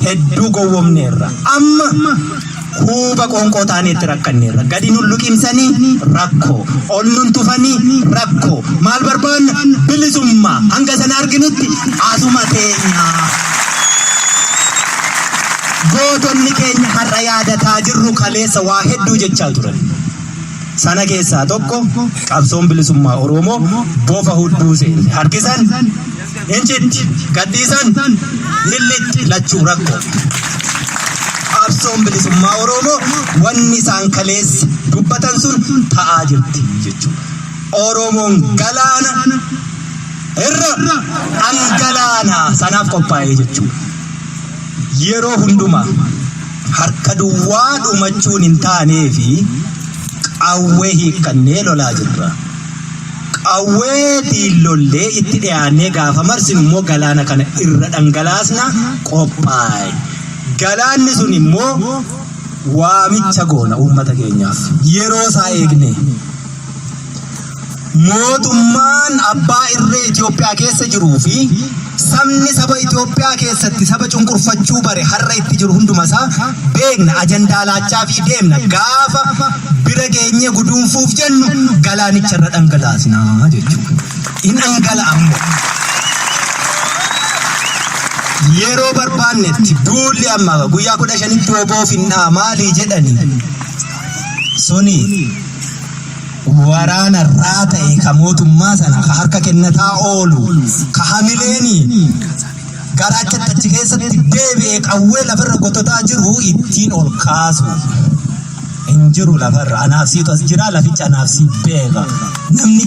Hedduu gowwomneerra. Amma huuba qoonqoo taaneetti rakkanneerra. Gadi nun luqimsanii rakkoo. Ol nun tufanii rakkoo. Maal barbaanna? Bilisummaa. Hanga sana arginutti asuma teenya. Gootonni keenya har'a yaadataa jirru kaleessa waa hedduu jechaa turan. Sana keessaa tokko qabsoon bilisummaa Oromoo bofa hudduu seente. Harkisan hin citti, gadhiisan hin lixxi lachuu rakkoo. Qabsoon bilisummaa Oromoo wanni isaan kaleessa dubbatan sun ta'aa jirti jechuudha. Oromoon galaana irra dhangalaana sanaaf qophaa'ee jechuudha. Yeroo hundumaa harka duwwaa dhumachuun hin taanee fi qawwee hiikkannee lolaa jirra. Qawweetiin lollee itti dhiyaannee gaafa marsinu immoo galaana kana irra dhangalaasna qophaa'e. Galaanni sun immoo waamicha goona uummata keenyaaf yeroo isaa eegne. Mootummaan abbaa irree Itoophiyaa keessa jiruu fi sabni saba Itoophiyaa keessatti saba cunqurfachuu bare har'a itti jiru hunduma isaa beekna ajandaa laachaa fi deemna gaafa bira geenyee guduunfuuf jennu galaanicha irra dhangalaasna jechuudha. In dhangala'a ammoo. Yeroo barbaannetti duulli amma guyyaa 15tti oboo finnaa maalii jedhani suni waraana irraa ta'e ka mootummaa sana ka harka kennataa oolu ka hamileeni garaachatti achi keessatti deebi'e qawwee lafarra gototaa jiru ittiin ol kaasu. Hin jiru lafarra anaaf siitu as jira laficha anaaf sii beeka. Namni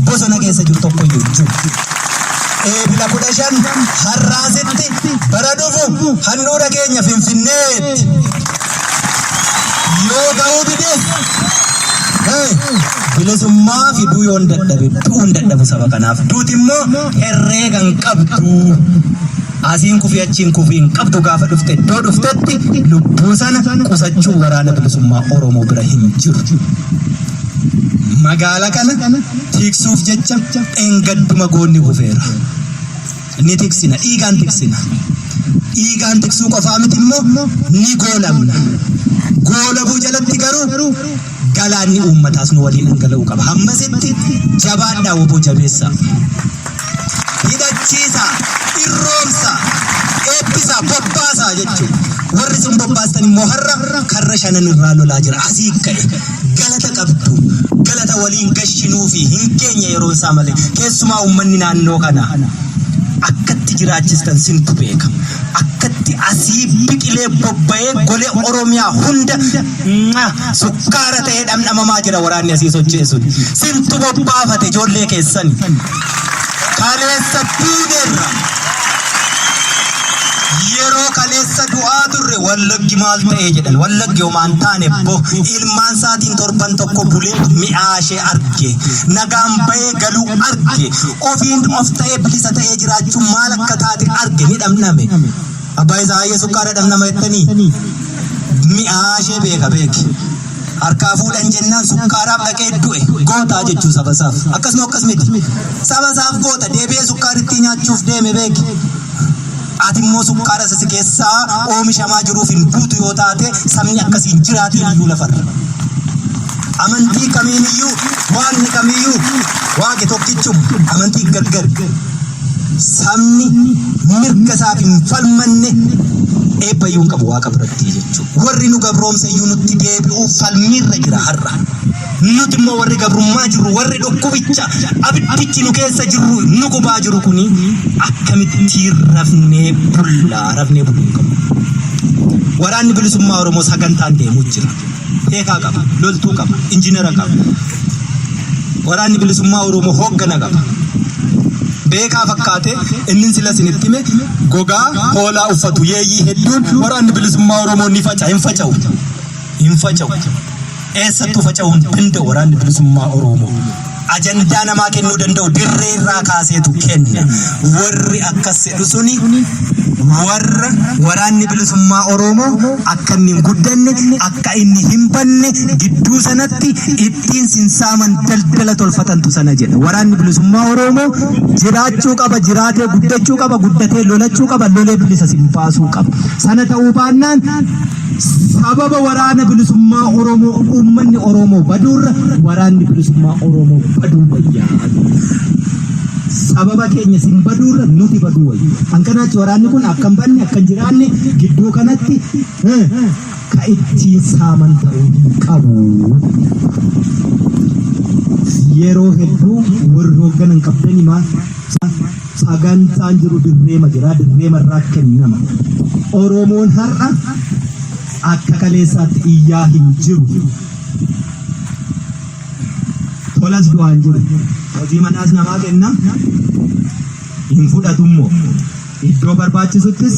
bosona keessa jiru tokko iyyuu hin jiru. Eebila 15 har'aasitti bara dhufu handhuura keenya Finfinneetti. Yoo ga'uu dides bilisummaa fiduu yoon dadhabe du'uun dadhabu saba kanaaf. Duuti immoo herreega hin qabdu. Asiin kufii achiin kufii hin qabdu gaafa dhufte iddoo dhuftetti lubbuu sana qusachuu waraana bilisummaa Oromoo bira hin jiru. Magaala kana tiksuuf jecha dheengadduma goonni kufeera. Ni tiksina, dhiigaan tiksina. Dhiigaan tiksuu qofaa miti immoo ni goolamna. Goolabuu jalatti garuu Galaanni uummataas nu waliin dhangala'uu qaba. Hammasitti jabaadhaa wbo jabeessaa. Hidhachiisaa, irroomsaa, eebbisaa, bobbaasaa jechuudha. Warri isin bobbaastan immoo har'a karra shanan irraa lolaa jira. Asii ka'e galata qabdu. Galata waliin gashinuufi hin geenye yeroon isaa malee. Keessumaa uummanni naannoo kanaa akkatti jiraachistan sintu beeka. Akkatti asii biqilee bobba'ee golee Oromiyaa hunda sukkaara ta'ee dhamdhamamaa jira waraanni asii socho'e sun. Sintu bobbaafate ijoollee keessani. Kaleessa duuneerra. Yeroo kaleessa du'aa turre Wallaggi maal ta'ee jedhan. Wallaggi homaa hin taane bo ilmaan isaatiin torban tokko bulee mi'aa ishee arge. Nagaan bahee galuu arge. Ofiin of ta'ee bilisa ta'ee jiraachuun maal akka taate arge ni dhamdhame. Abbaa isaa hayyee sukkaara dhamdhama jettanii mi'aa ishee beeka beeki. Harkaa fuudhan jennaan sukkaaraaf dhaqee du'e gootaa jechuu saba isaaf. Akkasuma akkas miti. Saba isaaf goota deebi'ee sukkaarittii nyaachuuf deeme beeki. Ati immoo sukkaara isa si keessaa oomishamaa jiruuf hin duutu yoo taate sabni akkasii hin jiraatiin iyyuu lafarra. Amantii kamiin iyyuu waaqni kamiyyuu waaqi tokkichuma amantii gargar. Sabni mirga isaaf hin falmanne eebba iyyuu hin qabu waaqa biratti jechuudha. Warri nu gabroomse iyyuu nutti deebi'uuf falmiirra jira har'a. Nuti immoo warri gabrummaa jirru warri dhukkubicha abiddichi nu keessa jirru nu gubaa jiru kuni akkamitti rafnee bullaa rafnee buluu hin qabnu. Waraanni bilisummaa Oromoo sagantaan deemuu jira. Beekaa qaba, loltuu qaba, injinara qaba. Waraanni bilisummaa Oromoo hooggana qaba. Beekaa fakkaate inni sila isinitti hime gogaa hoolaa uffatu yeeyyii hedduun waraanni bilisummaa Oromoo ni faca'a hin faca'u. Hin faca'u. Eessattuu faca'uu hin danda'u waraanni bilisummaa Oromoo. Ajandaa namaa kennuu danda'u dirree irraa kaaseetu kenna. Warri akkas jedhu suni warra waraanni bilisummaa Oromoo akka inni hin guddanne, akka inni hin banne gidduu sanatti ittiin sinsaaman daldala tolfatantu sana jedha. Waraanni bilisummaa Oromoo jiraachuu qaba, jiraatee guddachuu qaba, guddatee lolachuu qaba, lolee bilisa sin baasuu qaba. Sana ta'uu baannaan Sababa waraana bilisummaa Oromoo uummanni Oromoo baduurra waraanni bilisummaa Oromoo baduu wayyaa. Sababa keenya sin baduurra nuti baduu wayya. Hankanaachi waraanni kun akka hin banne akka hin jiraanne gidduu kanatti ka ittiin saaman ta'uu hin qabu. Yeroo hedduu warri hoogganan qabdanii maal Sagantaan jiru dirreema jira, dirreema irraa kennama. Oromoon har'a akka kaleessaatti iyyaa hin jiru. Tolas du'aa hin jiru. Hojii manaas namaa kenna, hin fudhatu immoo. Iddoo barbaachisuttis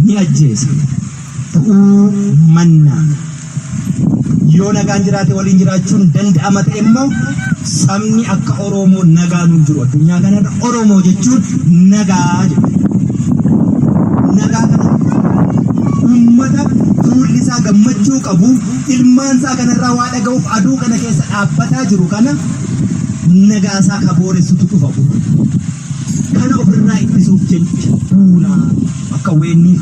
ni ajjeesa. Du'uu mannaa. Yoo nagaan jiraate waliin jiraachuun danda'ama ta'e immoo sabni akka Oromoo nagaan hin jiru. Addunyaa kanarra Oromoo jechuun nagaa jedhu. Nagaa kana uummata fuulli isaa gammachuu qabu ilmaan isaa kanarraa waa dhaga'uuf aduu kana keessa dhaabbataa jiru kana nagaa isaa ka booressutu dhufa. Kana ofirraa ittisuuf jecha duulaa akka weennii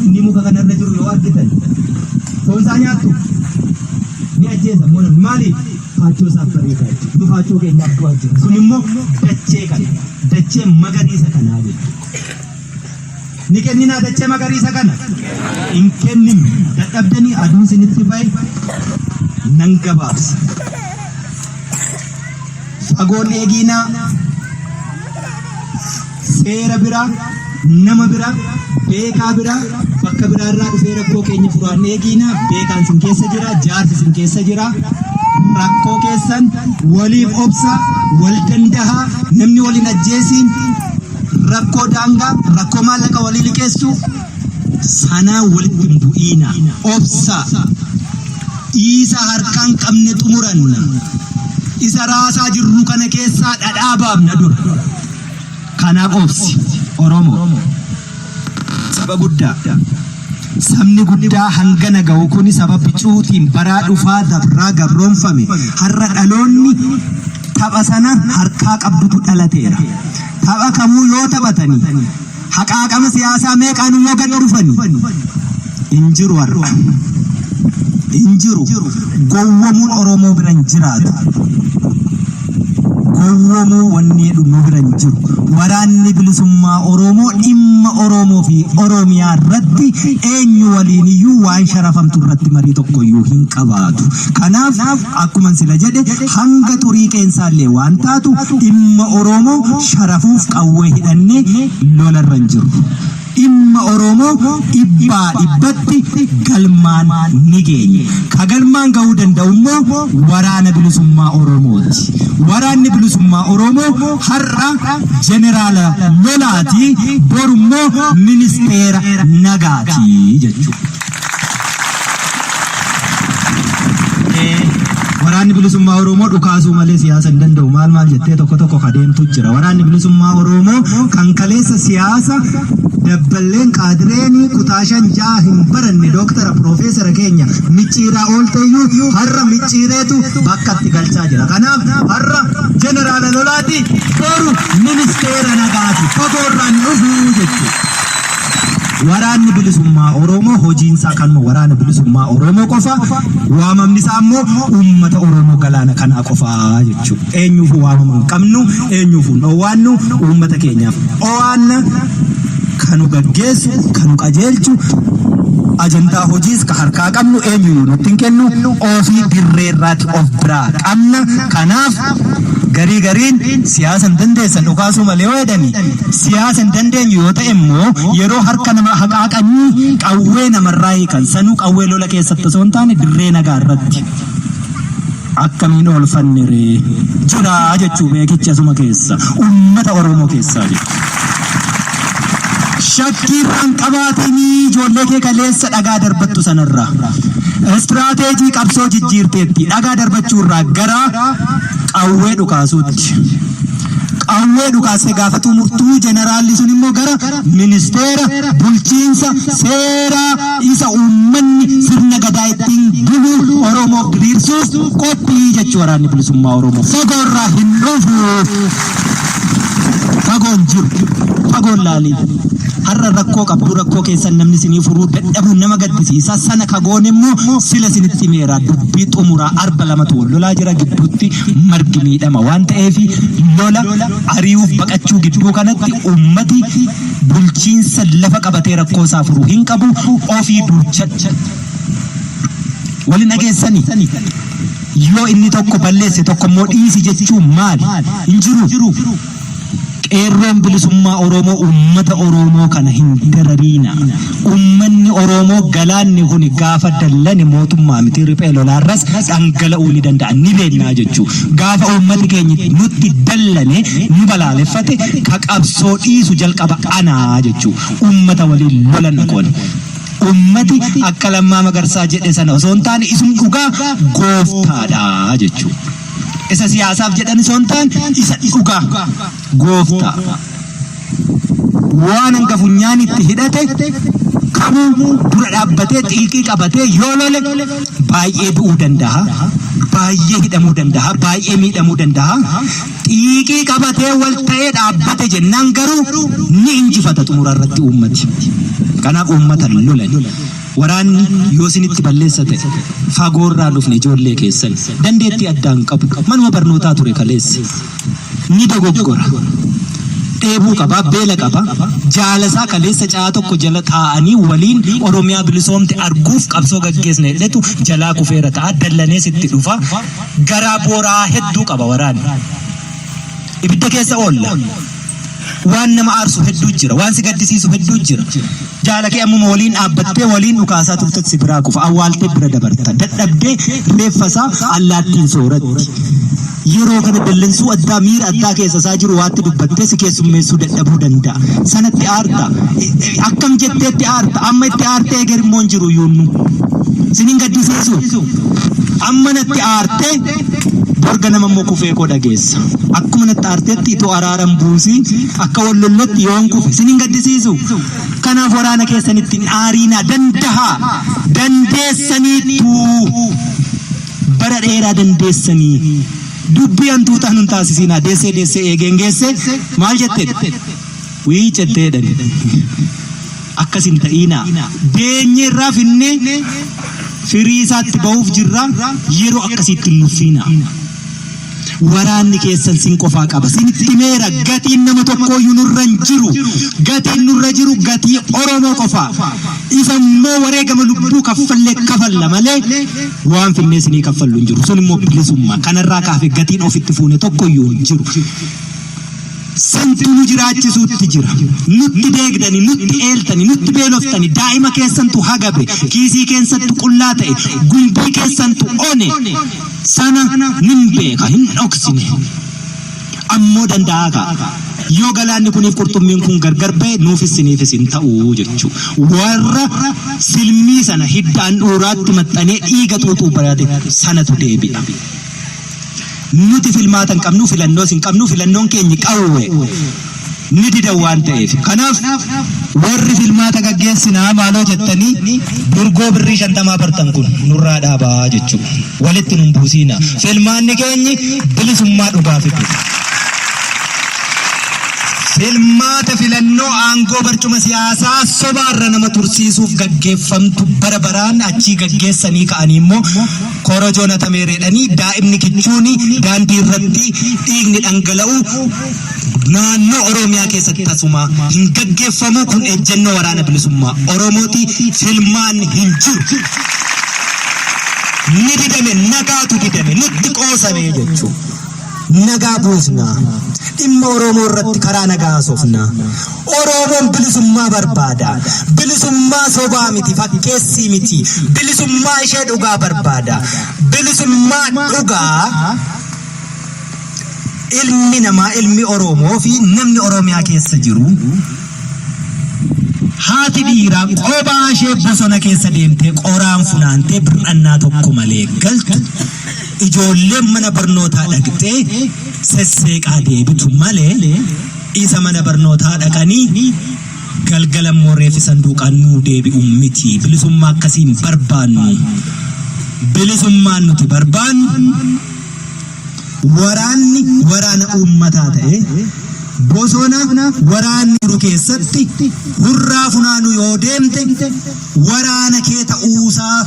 inni muka kanarra jiru yoo argitan foon isaa nyaattu ni ajjeesa immoo namni maaliif faachoo isaaf bareedaa jechuudha. Nu faachoo keenyaaf du'aa jira. Sun immoo dachee kana dachee magariisa kanaa jechuudha. Ni kenninaa dachee magariisa kana hin kenninu dadhabdanii aduun isinitti ba'e nan gabaabsa. Fagoon eegiinaa seera biraa nama biraa beekaa biraa bakka biraa irraa dhufee rakkoo keenya furaan eegiinaa beekaan sin keessa jira jaarsi sin keessa jira rakkoo keessan waliif obsa wal dandahaa namni waliin ajjeesiin rakkoo daangaa rakkoo maallaqa walii liqeessuu sanaa walitti hin bu'iina obsa Isa harkaan qabne xumuranna. Isa raasaa jirru kana keessaa dhadhaa baafna dura. Kanaaf obsi Oromoo. Saba guddaa. Sabni guddaa hangana ga'u kuni saba bicuutiin baraa dhufaa dabraa gabroomfame. Har'a dhaloonni tapha sana harkaa qabdutu dhalateera. Tapha kamuu yoo taphatanii haqaaqama siyaasaa meeqaan yoo gad dhufani hin jiru har'a. Hin jiru. Gowwomuun Oromoo bira hin jiraatu. Gowwomuu wanni jedhu nu bira hin jiru. Waraanni Bilisummaa Oromoo dhimma Oromoo fi Oromiyaa irratti eenyu waliin iyyuu waan sharafamtu irratti marii tokko iyyuu hin qabaatu. Kanaaf akkuman sila jedhe, hanga xurii qeensaallee waan taatu dhimma Oromoo sharafuuf qawwee hidhannee lolarra hin jirru. Dhimma Oromoo dhibbaa dhibbatti galmaan ni geenya. Ka galmaan gahuu danda'u immoo Waraana Bilisummaa Oromooti. Waraanni Bilisummaa Oromoo har'a Jeneraala lolaati, boru immoo ministeera nagaati jechuudha. Waraanni Bilisummaa Oromoo dhukaasuu malee siyaasa hin danda'u maal maal jettee tokko tokko ka deemtu jira. Waraanni Bilisummaa Oromoo kan kaleessa siyaasa dabballeen qaadireen kutaa 5 6 hin baranne, dooktara piroofeesara keenya micciiraa oolteeyyuu, har'a micciireetu bakka itti galchaa jira. Kanaaf har'a jeneraala lolaati, boru ministeera nagaati, fagoorraan dhufuu jechuudha. Waraanni Bilisummaa Oromoo hojiinsaa kanuma, Waraana Bilisummaa Oromoo qofa, waamamni isaa immoo uummata Oromoo galaana kanaa qofa jechuudha. Eenyuufuu waamama hin qabnu, eenyuufuu hin dhoowwaannu, uummata keenyaaf dhowaanna, kanu gaggeessu, kanu qajeelchu, ajandaa hojiis ka harkaa qabnu eenyuyyuu nutti hin kennu, ofii dirreerraati of biraa qabna. Kanaaf garii gariin siyaasa hin dandeessan dhukaasuu malee yoo jedhani, siyaasa hin dandeenyu yoo ta'e immoo, yeroo harka nama haqaaqanii qawwee namarraa hiikan, sanuu qawwee lola keessatti osoo hin taane dirree nagaa irratti, akkamiin oolfanne ree? Jira jechuu beekichi asuma keessa uummata Oromoo keessaa jechuudha. Shakkii irraan qabaatinii ijoollee kee kaleessa dhagaa darbattu sanarraa. Istiraateejii qabsoo jijjiirteetti, dhagaa darbachuurraa gara qawwee dhukaasuutti. Qawwee dhukaastee gaafa xumurtuu, jeneraalli sun immoo gara ministeera bulchiinsa seeraa isa uummanni sirna gadaa ittiin bulu Oromoof diriirsuuf qophii jechuu. Waraanni Bilisummaa Oromoo fagoorraa hin dhufu. Fagoon jiru. Fagoon laalii. Har'a rakkoo qabdu, rakkoo keessan namni isinii furuu dadhabuun nama gaddisiisa. Sana kagoon immoo sila isinitti himeera, dubbii xumuraa. Arba lamatu wal lolaa jira, gidduutti margi miidhama waan ta'eef, lola ari'uuf baqachuu gidduu kanatti uummati bulchiinsa lafa qabatee rakkoo isaa furuu hin qabu, ofii duuchadha. Waliin dhageessanii, yoo inni tokko balleesse tokko immoo dhiisi jechuun maali? Hin jiru. Qeerroon Bilisummaa Oromoo uummata Oromoo kana hin darariina. Uummanni Oromoo galaanni kun gaafa dallane mootummaa miti, riphee lolaarras dhangala'uu ni danda'a, ni beeknaa jechuu. Gaafa uummati keenya nutti dallane, nu balaaleffate, ka qabsoo dhiisu jalqaba anaa jechuu. Uummata waliin lolan qoon. Uummati akka Lammaa Magarsaa jedhe sana osoo hin taane isum dhugaa gooftaadha jechuu. Isa siyaasaaf jedhan osoo hin taane isa dhugaa gooftaa. Waan hanga funyaan itti hidhate kamuu dura dhaabbatee xiiqii qabatee yoo lole, baay'ee du'uu danda'a, baay'ee hidhamuu danda'a, baay'ee miidhamuu danda'a. Xiiqii qabatee wal ta'ee dhaabbate jennaan garuu ni injifata xumura irratti uummati. Kanaaf uummata lolan. Waraanni yoo isinitti balleessa ta'e, fagoorraa dhufne, ijoollee keessan dandeettii addaa hin qabu. Manuma barnootaa ture kaleessa. Ni dogoggora. Dheebuu qaba, beela qaba. Jaalasaa kaleessa caa tokko jala taa'anii waliin Oromiyaa bilisoomte arguuf qabsoo gaggeessna jedhetu jalaa kufeera ta'a. Dallanee sitti dhufa. Garaa booraa hedduu qaba waraanni. Ibidda keessa oolla. Waan nama aarsu hedduu jira. Waan si gaddisiisu hedduu jira. Jaala kee ammuma waliin dhaabbattee waliin dhukaasaa turtetti si biraa kufa. Awwaaltee bira dabarta. Dadhabdee reeffa isaa allaattiin sooratti. Yeroo kana dallansuu addaa, miira addaa keessa isaa jiru waatti dubbattee si keessummeessuu dadhabuu danda'a. Sanatti aarta. Akkam jetteetti aarta? Amma itti aartee eger immoo hin jiru yuunnu. Sin hin gaddisiisu. Amma natti aartee borga nama immoo kufee koo dhageessa. Akkuma natti aarteetti itoo araaran buusii akka wal lollotti yoon kufe sin hin gaddisiisu. Kanaaf waraana keessanitti hin aariinaa, dandahaa. Dandeessaniittuu. Bara dheeraa dandeessanii. Dubbii hantuutaa nun taasisiinaa. Deessee deessee eegeen geesse maal jette? Wiicettee jedhani. Akkas hin ta'iinaa. Deenyee irraa finnee Firii isaatti bahuuf jirra yeroo akkasiitti hin nuffiinaa. Waraanni keessan sin qofaa qaba. Sinitti himeera gatiin nama tokkooyyuu nurra hin jiru. Gatiin nurra jiru gatii Oromoo qofa. Isa immoo wareegama lubbuu kaffallee kafalla malee waan finnee sinii kaffallu hin jiru. Sun immoo bilisummaa. Kanarraa kaafe gatiin ofitti fuune tokkoyyuu hin jiru. Santu nu jiraachisuutti jira. Nutti deegdani, nutti eeltani, nutti beeloftani, daa'ima keessantu hagabe, kiisii keessantu qullaa ta'e, gumbii keessantu one. Sana nin beeka, hin dhoksine. Ammoo danda'aa kaa. Yoo galaanni kuniif qurxummiin kun gargar ba'e nuufis siniifis hin ta'u jechuu. Warra silmii sana hidda handhuuraatti maxxanee dhiiga xuuxuu barate sanatu deebi'a. Nuti filmaata hin qabnu, filannoos hin qabnu, filannoon keenyi qawwee ni didan waan ta'eef. Kanaaf warri filmaata gaggeessinaa maaloo jettanii durgoo birrii shantamaa bartan kun nurraa dhaabaa jechuudha. Walitti nun buusiina. Filmaanni keenyi bilisummaa dhugaa fidu. Filmaata filannoo aangoo barcuma siyaasaa sobaarra nama tursiisuuf gaggeeffamtu bara baraan achii gaggeessanii ka'anii immoo Korojoon hatameera jedhanii daa'imni kichuuni daandii irratti dhiigni dhangala'u naannoo Oromiyaa keessatti tasumaa hin gaggeeffamu. Kun ejjennoo Waraana Bilisummaa Oromooti. Filmaanni hin jiru. Ni didame, nagaatu didame, nutti qoosame jechuudha. Nagaa buusna. Dhimma Oromoo irratti karaa nagaa haasofna. Oromoon bilisummaa barbaada. Bilisummaa sobaa miti, fakkeessii miti. Bilisummaa ishee dhugaa barbaada. Bilisummaa dhugaa ilmi namaa, ilmi Oromoo fi namni Oromiyaa keessa jiru haati dhiiraa qobaa ishee bosona keessa deemtee qoraan funaantee bir'annaa tokko malee galtu Ijoolleen mana barnootaa dhaqxee sesseeqaa deebitu malee isa mana barnootaa dhaqanii galgala immoo reeffi sanduuqaan nuu deebi'u miti. Bilisummaa akkasii hin barbaannu. Bilisummaan nuti barbaannu waraanni waraana uummataa ta'ee bosona waraanni jiru keessatti hurraa funaanuu yoo deemte waraana kee ta'uusaa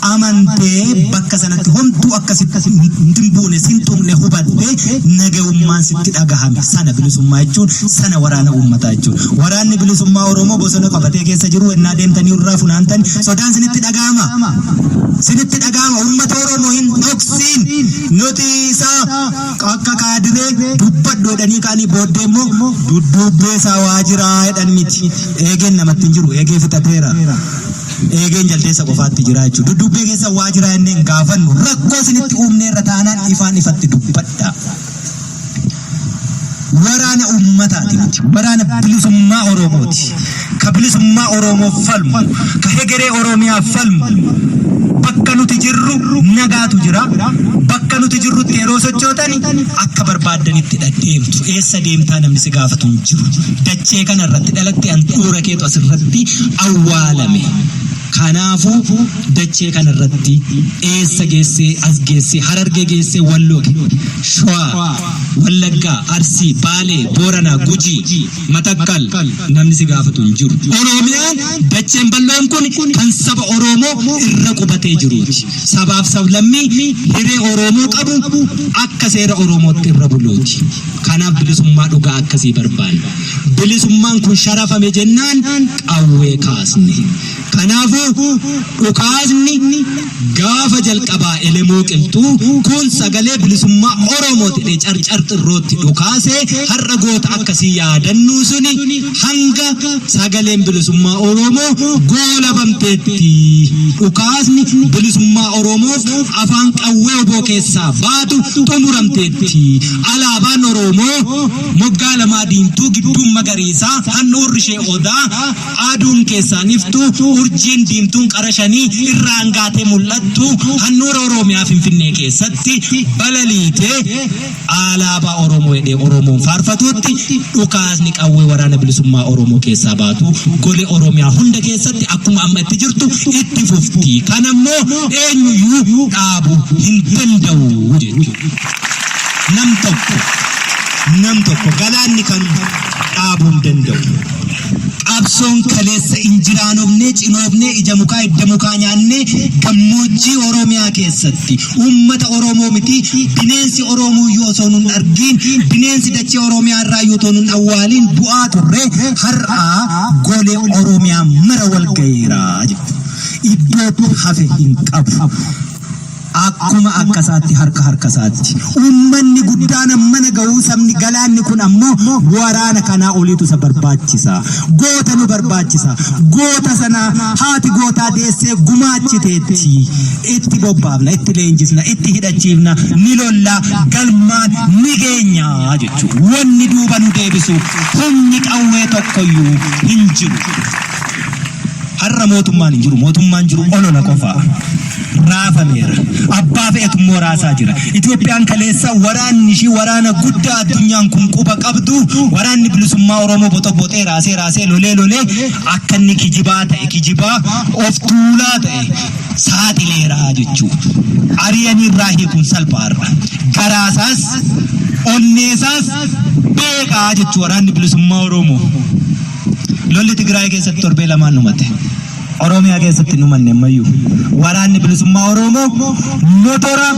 amantee bakka sanatti homtuu akka sitti hin buune sin tuqne hubattee nagayummaan sitti dhagahame sana bilisummaa jechuun sana waraana uummataa jechuun. Waraanni bilisummaa Oromoo bosona qabatee keessa jiru ennaa deemtanii irraa funaantan sodaan sinitti dhagahama. Sinitti dhagahama uummata Oromoo hin dhoksiin nuti isa akka kaadiree dubbadhu jedhanii ka'anii booddee immoo dudduubbee isaa waa jiraa jedhan miti. Eegeen namatti hin jiru eegee fixateera. Eegeen jaldeessa qofaatti jira jechuudha. Dudduubbee keessa waa jira jennee hin gaafannu. Rakkoo isinitti uumneerra taanaan ifaan ifatti dubbadha. Waraana uummataati nuti. Waraana bilisummaa Oromooti. Ka bilisummaa Oromoof falmu, ka hegeree Oromiyaaf falmu. Bakka nuti jirru nagaatu jira. Bakka nuti jirrutti yeroo sochootani akka barbaaddanitti deemtu. Eessa deemtaa namni si gaafatu hin jiru. Dachee kana irratti dhalatte handhuura keetu asirratti awwaalame. Kanaafuu dachee kana irratti eessa geessee as geessee Harargee geessee Walloo, Shawaa, Wallaggaa, Arsii, Baalee, Booranaa, Gujii, Matakkal namni si gaafatu hin jiru. Oromiyaan dacheen bal'oon kun kan saba Oromoo irra qubatee jiruuti. Sabaaf sablammii hiree Oromoo qabu akka seera Oromootti irra buluuti. Kanaaf bilisummaa dhugaa akkasii barbaanna. Bilisummaan kun sharafame jennaan qawwee kaasne. Kanaafuu dhukaasni gaafa jalqabaa Elemoo Qilxuu kun sagalee bilisummaa Oromooti jedhee Carcar Xirrootti dhukaase har'a goota akkasii yaadannuu suni hanga sagaleen bilisummaa Oromoo goolabamteetti dhukaasni bilisummaa Oromoof afaan qawwee wbo keessaa baatu xumuramteetti. Alaabaan Oromoo moggaa lamaa diimtuu gidduun magariisaa handhuurri ishee odaa aduun keessaan iftu urjiin diimtuun qara shanii irraa hangaatee mul'attu handhuura Oromiyaa Finfinnee keessatti balaliitee Alaabaa Oromoo jedhee Oromoon faarfatuutti dhukaasni qawwee Waraana Bilisummaa Oromoo keessaa baatu golee Oromiyaa hunda keessatti akkuma amma itti jirtu itti fufti. Kana immoo eenyuyyuu dhaabu hin danda'u jechuudha. Nam tokko nam tokko galaanni kan dhaabuu hin danda'u. Qabsoon kaleessa injiraanofnee, cinoofnee, ija mukaa hidda mukaa nyaannee gammoojjii Oromiyaa keessatti uummata Oromoo miti bineensi Oromooyyuu osoo nun argiin, bineensi dachee Oromiyaa irraayyuu otoo nun awwaaliin du'aa turre har'aa golee Oromiyaa mara wal gaheera jechuudha. Iddootti hafe hin qabu. Akkuma akkasaatti harka harkasaatti. Uummanni guddaan ammana gahuu sabni galaanni kun ammoo waraana kanaa oliitu isa barbaachisa. Goota nu barbaachisa. Goota sana haati gootaa deessee gumaachiteetti. Itti bobbaafna, itti leenjisna, itti hidhachiifna, ni lolla, galmaan ni geenya jechuudha. Wanni duuba nu deebisu humni qawwee tokkoyyuu hin jiru. Har'a mootummaan hin jiru. Mootummaan jiru olola qofa. Raafameera. Abbaa fe'etu immoo raasaa jira. Itoophiyaan kaleessa waraanni ishii waraana guddaa addunyaan kun quba qabdu, waraanni bilisummaa Oromoo boxoboxee, raasee raasee, lolee lolee akka inni kijibaa ta'e, kijibaa of tuulaa ta'e saaxileera jechuudha. Ari'anii irraa hiikuun salphaarra. Garaasaas onneesaas beekaa jechuu waraanni bilisummaa Oromoo. Lolli Tigraay keessatti torbee lamaan dhumate. Oromiyaa keessatti hin dhumanne ammayyuu. Waraanni bilisummaa Oromoo motora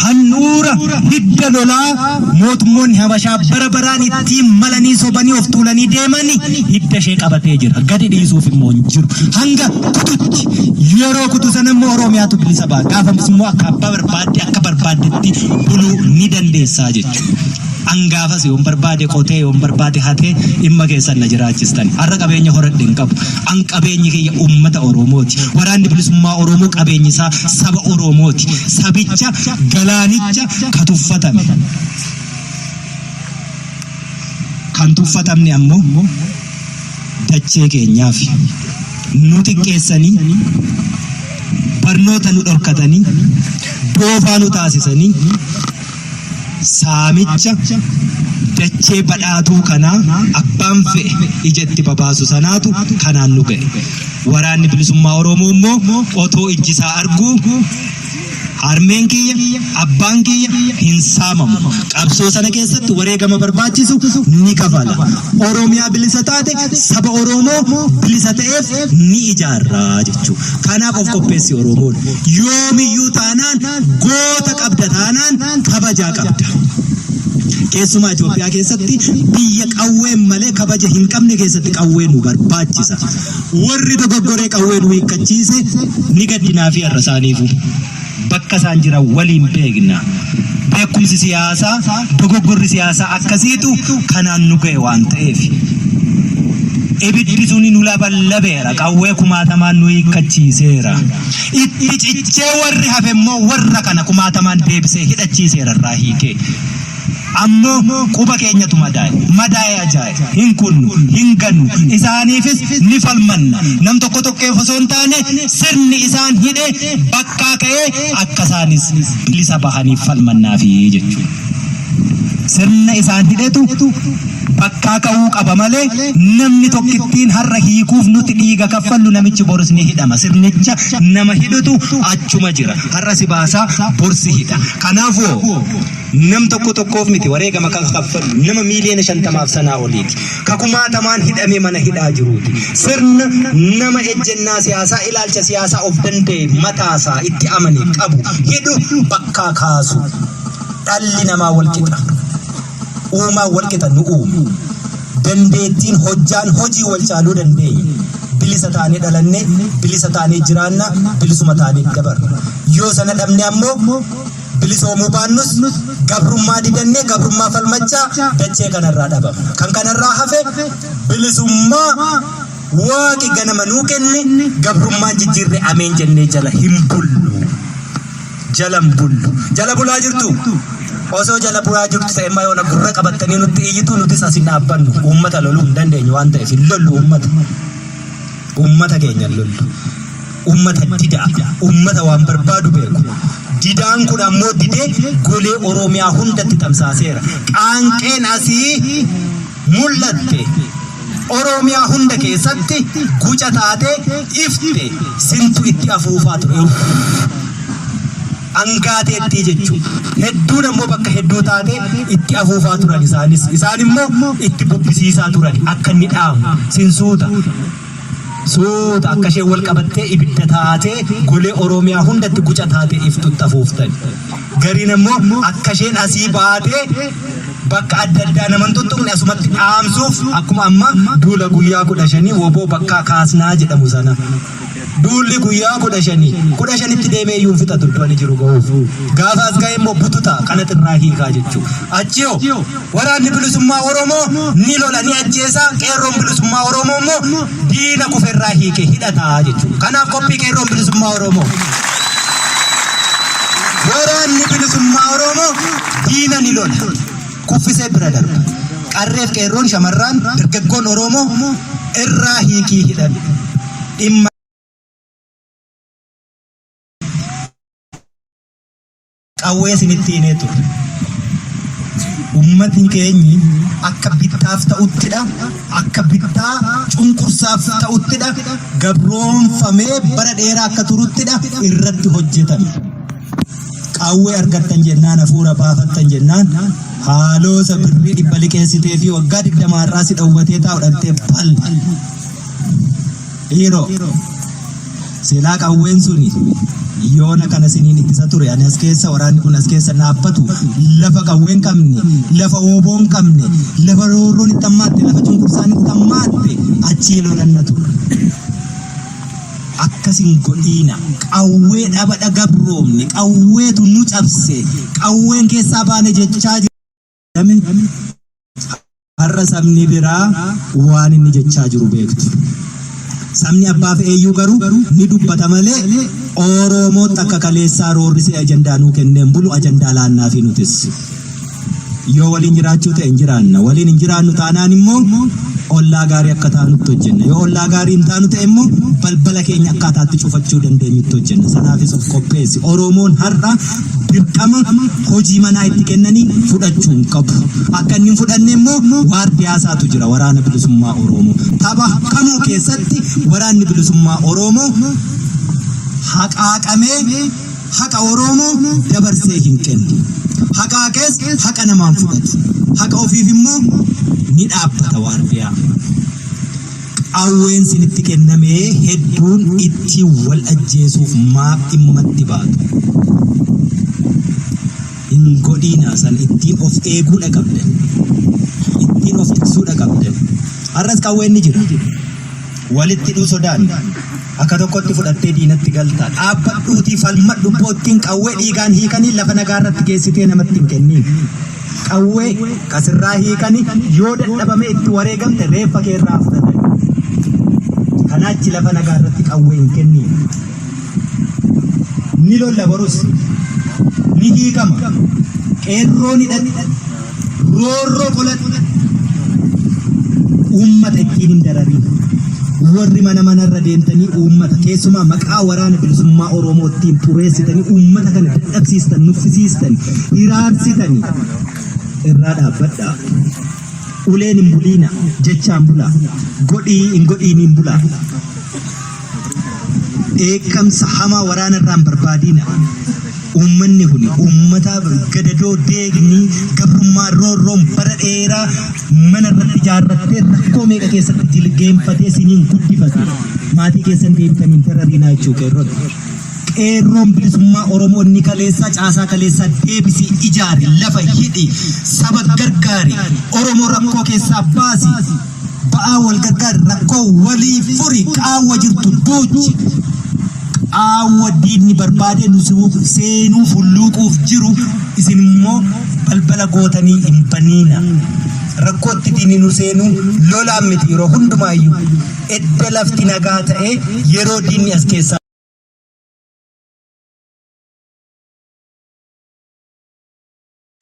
handhuura hidda lolaa mootummoonni Habashaa bara baraan ittiin malanii sobanii of tuulanii deemani hidda ishee qabatee jira. Gadi dhiisuuf immoo hin jiru. Hanga kututti, yeroo kutu sana immoo Oromiyaatu bilisa ba'a. Gaafas immoo akka abbaa barbaadde akka barbaaddetti buluu ni dandeessaa jechuudha. An gaafas yoon barbaade qotee, yoon barbaade hatee dhimma keessan na jiraachistan. Har'a qabeenya horadhe hin qabu. An qabeenyi kiyya uummata Oromooti. Waraanni bilisummaa Oromoo qabeenyi isaa saba Oromooti. Sabicha galaanicha ka tuffatame. Kan tuffatamne ammoo dachee keenyaaf nu xiqqeessanii, barnoota nu dhorkatanii, doofaa nu taasisanii, saamicha dachee badhaatuu kanaa abbaan fe'e ija itti babaasu sanaatu kanaan nu ga'e. Waraanni bilisummaa Oromoo immoo otoo ijji isaa arguu harmeen kiyya, abbaan kiyya hin saamamu. Qabsoo sana keessatti wareegama barbaachisu ni kafala. Oromiyaa bilisa taate saba Oromoo bilisa ta'eef ni ijaarra jechuudha. Kanaaf of qopheessi Oromoon. Yoomiyyuu taanaan goota qabda taanaan kabajaa qabda. Keessumaa Itoophiyaa keessatti, biyya qawween malee kabaja hin qabne keessatti, qawwee nu barbaachisa. Warri dogoggoree qawwee nu hiikkachiise ni gaddinaa fi har'a isaaniifu. Bakka isaan jiran waliin beekna. Beekumsi siyaasaa, dogoggorri siyaasaa akkasiitu kanaan nu ga'e waan ta'eef. Ibiddi suni nu laballabeera, qawwee kumaatamaan nu hiikkachiiseera. Itti cichee warri hafe immoo warra kana kumaatamaan deebisee hidhachiiseera irraa hiikee. Ammoo quba keenyatu madaa'e. Madaa'e ajaa'e. Hin kunnu, hin gannu. Isaaniifis ni falmanna. Nam tokko tokkeef osoo hin taane, sirni isaan hidhe bakkaa ka'ee akka isaanis bilisa bahaniif falmannaafi jechuudha. Sirna isaan hidhetu bakkaa ka'uu qaba malee namni tokkittiin har'a hiikuuf nuti dhiiga kaffallu namichi borus ni hidhama. Sirnicha nama hidhutu achuma jira. Har'a si baasaa, borsi hidha. Kanaafuu nam tokko tokkoof miti wareegama kan kaffallu, nama miiliyoona 50f sanaa oliiti. Ka kumaatamaan hidhamee mana hidhaa jiruuti. Sirna nama ejjennaa siyaasaa, ilaalcha siyaasaa of danda'e mataasaa itti amane qabu hidhu bakkaa kaasu. Dhalli namaa wal qixa. Uumaan wal qixa nu uume. Dandeettiin hojjaan hojii wal caaluu dandeenya. Bilisa taanee dhalannee, bilisa taanee jiraanna, bilisuma taanee dabarra. Yoo sana dhabne ammoo, bilisoomuu baannus, gabrummaa didannee gabrummaa falmachaa dachee kanarraa dhabamna. Kan kanarraa hafe, bilisummaa waaqi ganama nuu kenne gabrummaan jijjiirre ameen jennee jala hin bullu. Jala hin bullu. Jala bulaa jirtu? Osoo jala bulaa jirtu ta'e immoo yoona gurra qabattanii nutti iyyitu, nutis as hin dhaabbannu. Uummata loluu hin dandeenyu waan ta'eef hin lollu uummata. Uummata keenya hin lollu. Uummata didaa. Uummata waan barbaadu beeku. Didaan kun ammoo didee golee Oromiyaa hundatti tamsaaseera. Qaanqeen asii mul'atte Oromiyaa hunda keessatti guca taatee ifte, sintu itti afuufaa ture. Angaateettii jechuudha. Hedduun ammoo bakka hedduu taate itti afuufaa turan isaanis. Isaan immoo itti bubbisiisaa turan akka inni dhaamu. Sinsuuta. Suuta akka isheen wal qabattee ibidda taatee golee Oromiyaa hundatti guca taatee iftutti afuuftan. Gariin ammoo akka isheen asii baatee bakka adda addaa nama hin tuttuqne asumatti dhaamsuuf akkuma amma duula guyyaa 15 woboo bakkaa kaasnaa jedhamu sana. Duulli guyyaa 15, 15tti deemee iyyuu hin fixatu iddoo ani jiru gahuuf. Gaafa as ga'e immoo bututa kanatti irraa hiikaa jechuu. Achi hoo waraanni bilisummaa Oromoo ni lola ni ajjeesa qeerroon bilisummaa Oromoo immoo diina kufe irraa hiike hidhata jechuu. Kanaaf qophii qeerroon bilisummaa Oromoo. Waraanni bilisummaa Oromoo diina ni lola. Kuffisee bira darba. Qarreef qeerroon shamarraan dargaggoon Oromoo irraa hiikii hidhan. Dhimma qawwee isinitti himee ture. Uummatni keenyi akka bittaaf ta'uttidha. Akka bittaa cunqursaaf ta'uttidha. Gabroonfamee bara dheeraa akka turuttidha irratti hojjetame. Qawwee argattan jennaan hafuura baafattan jennaan haaloosa birrii 100 liqeessitee fi waggaa 20 har'aa si dhowwatee taa'u dhaqxee bal. Dhiiroo silaa qawween suni yoona kana siniin ittisa ture ani as keessa waraanni kun as keessa dhaabbatu lafa qawween qabne lafa wooboon qabne lafa roorroon itti hammaatte lafa cunqursaan itti hammaatte achii lolanna ture. Akkas hin godhiina. Qawwee dhabadha gabroomne. Qawweetu nu cabse. Qawween keessaa baane jechaa jedhame. Har'a sabni biraa waan inni jechaa jiru beektu. Sabni abbaa fe'eeyyuu garuu ni dubbata malee Oromootti akka kaleessaa roorrisee ajandaa nuu kenneen bulu ajandaa laannaafi nutis. Yoo waliin jiraachuu ta'e hin jiraanna. Waliin hin jiraannu taanaan immoo ollaa gaarii akka taanutti hojjenna. Yoo ollaa gaarii hin taanu ta'e immoo balbala keenya akkaataatti cufachuu dandeenyutti hojjenna. Sanaafis of qopheessi. Oromoon har'a dirqama hojii manaa itti kennanii fudhachuu hin qabu. Akka inni hin fudhanne immoo waardiyaasaatu jira waraana bilisummaa Oromoo. Tapha kamuu keessatti waraanni bilisummaa Oromoo haqaaqamee Haqa Oroomoo dabarsee hin kennu. Haqaaqees haqa namaan fudhatu. Haqa ofiif immoo ni dhaabbata waardiyaa. Qawween sinitti kenname hedduun ittiin wal ajjeesuuf maaf dhimma itti baatu? Hin godhiinaa san ittiin of eeguudha qabdan. Ittiin of tiksuudha qabdan. Har'as qawween ni jira. Walitti hidhuu sodaanna. Akka tokkotti fudhattee diinatti galta. Dhaabbadhuutii falmadhu boottiin qawwee dhiigaan hiikanii lafa nagaa irratti geessitee namatti hin kenniin. Qawwee kasirraa hiikanii yoo dadhabame itti wareegamte reeffa kee irraa fudhatan. Kanaachi lafa nagaa irratti qawwee hin kenniin. Ni lolla borus. Ni hiikama. Qeerroon hidhadhu. Roorroo qoladhu. Uummata ittiin hin dararin. Warri mana manarra deemtanii uummata keessumaa maqaa waraana bilisummaa Oromoo ittiin xureessitanii uummata kana dadhabsiistan, nuffisiistan, hiraarsitan irraa dhaabbadhaa. Uleen hin buliina, jechaan bulaa. Godhii hin godhiiniin bulaa. Dheekkamsa hamaa waraana irraa hin barbaadiina. Uummanni kun uummata gadadoo deegni gabrummaa roorroon bara dheeraa mana irratti ijaarrattee rakkoo meeqa keessatti jilgeenfatee siniin guddifate. Maatii keessan deebitanii hin darariinaa jechuu qeerroon. Qeerroon bilisummaa Oromoo inni kaleessaa caasaa kaleessaa deebisii ijaari, lafa hidhi, saba gargaari, Oromoo rakkoo keessaa baasi. Ba'aa wal gargaari, rakkoo walii furi, qaawwa jirtu duuchi. Qaawwa diinni barbaadee nu seenuu hulluuquuf jiru isin immoo balbala gootanii hin baniina. Rakkootti diinni nu seenuu lolaan miti yeroo hundumaayyuu. Edda lafti nagaa ta'ee yeroo diinni as keessaa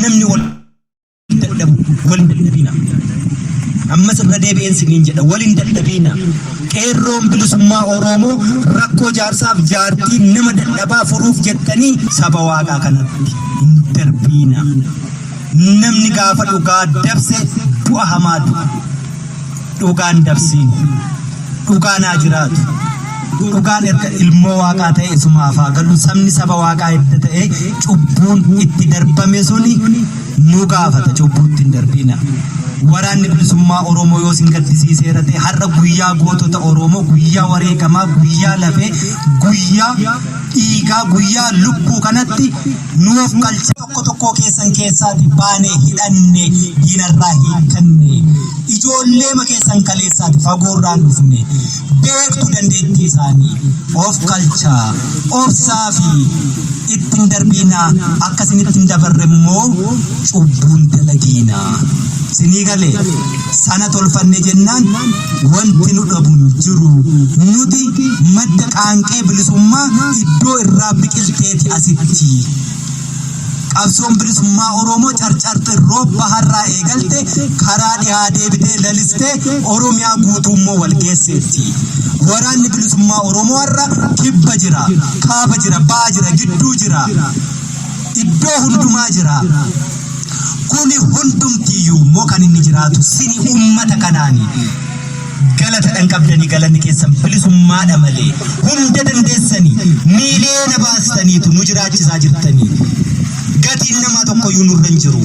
namni wal dadhabu wal hin dadhabina. Ammas irra deebi'een siniin jedha wal hin dadhabina. Qeerroon bilisummaa Oromoo rakkoo jaarsaaf jaartii nama dadhabaa furuuf jettanii saba waaqaa kanatti hin darbiina. Namni gaafa dhugaa dabse du'a hamaa du'a. Dhugaan dabsiin. Dhugaan haa jiraatu. Dhugaan erga ilmoo waaqaa ta'e isumaaf haa galu. Sabni saba waaqaa edda ta'e cubbuun itti darbame suni nu gaafata cubbuutti hin darbina. Waraanni bilisummaa Oromoo yoo isin gaddisiiseera ta'e har'a guyyaa gootota Oromoo, guyyaa wareegamaa, guyyaa lafee, guyyaa dhiigaa, guyyaa lubbuu kanatti nuuf qalcha. Tokko tokkoo keessan keessaati baanee hidhanne diinarraa hiikkanne. Ijoolleema keessan kaleessaati fagoorraan dhufne. Beektu dandeettii isaanii. Of qalchaa, obsaa fi ittiin darbiinaa akka isinitti hin dabarre immoo cubbuun dalagiinaa. Sinii galee sana tolfanne jennaan wanti nu dhabu hin jiru. Nuti madda qaanqee bilisummaa iddoo irraa biqilteeti asitti. Qabsoon bilisummaa Oromoo Carcar Xirroo baharraa eegalte karaa dhihaa deebitee lalistee Oromiyaa guutuu immoo wal geesseetti. Waraanni bilisummaa Oromoo har'a kibba jira, kaaba jira, baha jira, gidduu jira, iddoo hundumaa jira. Kuni hundumtiyyuu immoo kan inni jiraatu sini uummata kanaani. Galata dhan qabdanii galanni keessan bilisummaadha malee hunda dandeessanii miiliyoona baastaniitu nu jiraachisaa jirtanii. Gatiin namaa tokkoyyuu nurra hin jiru.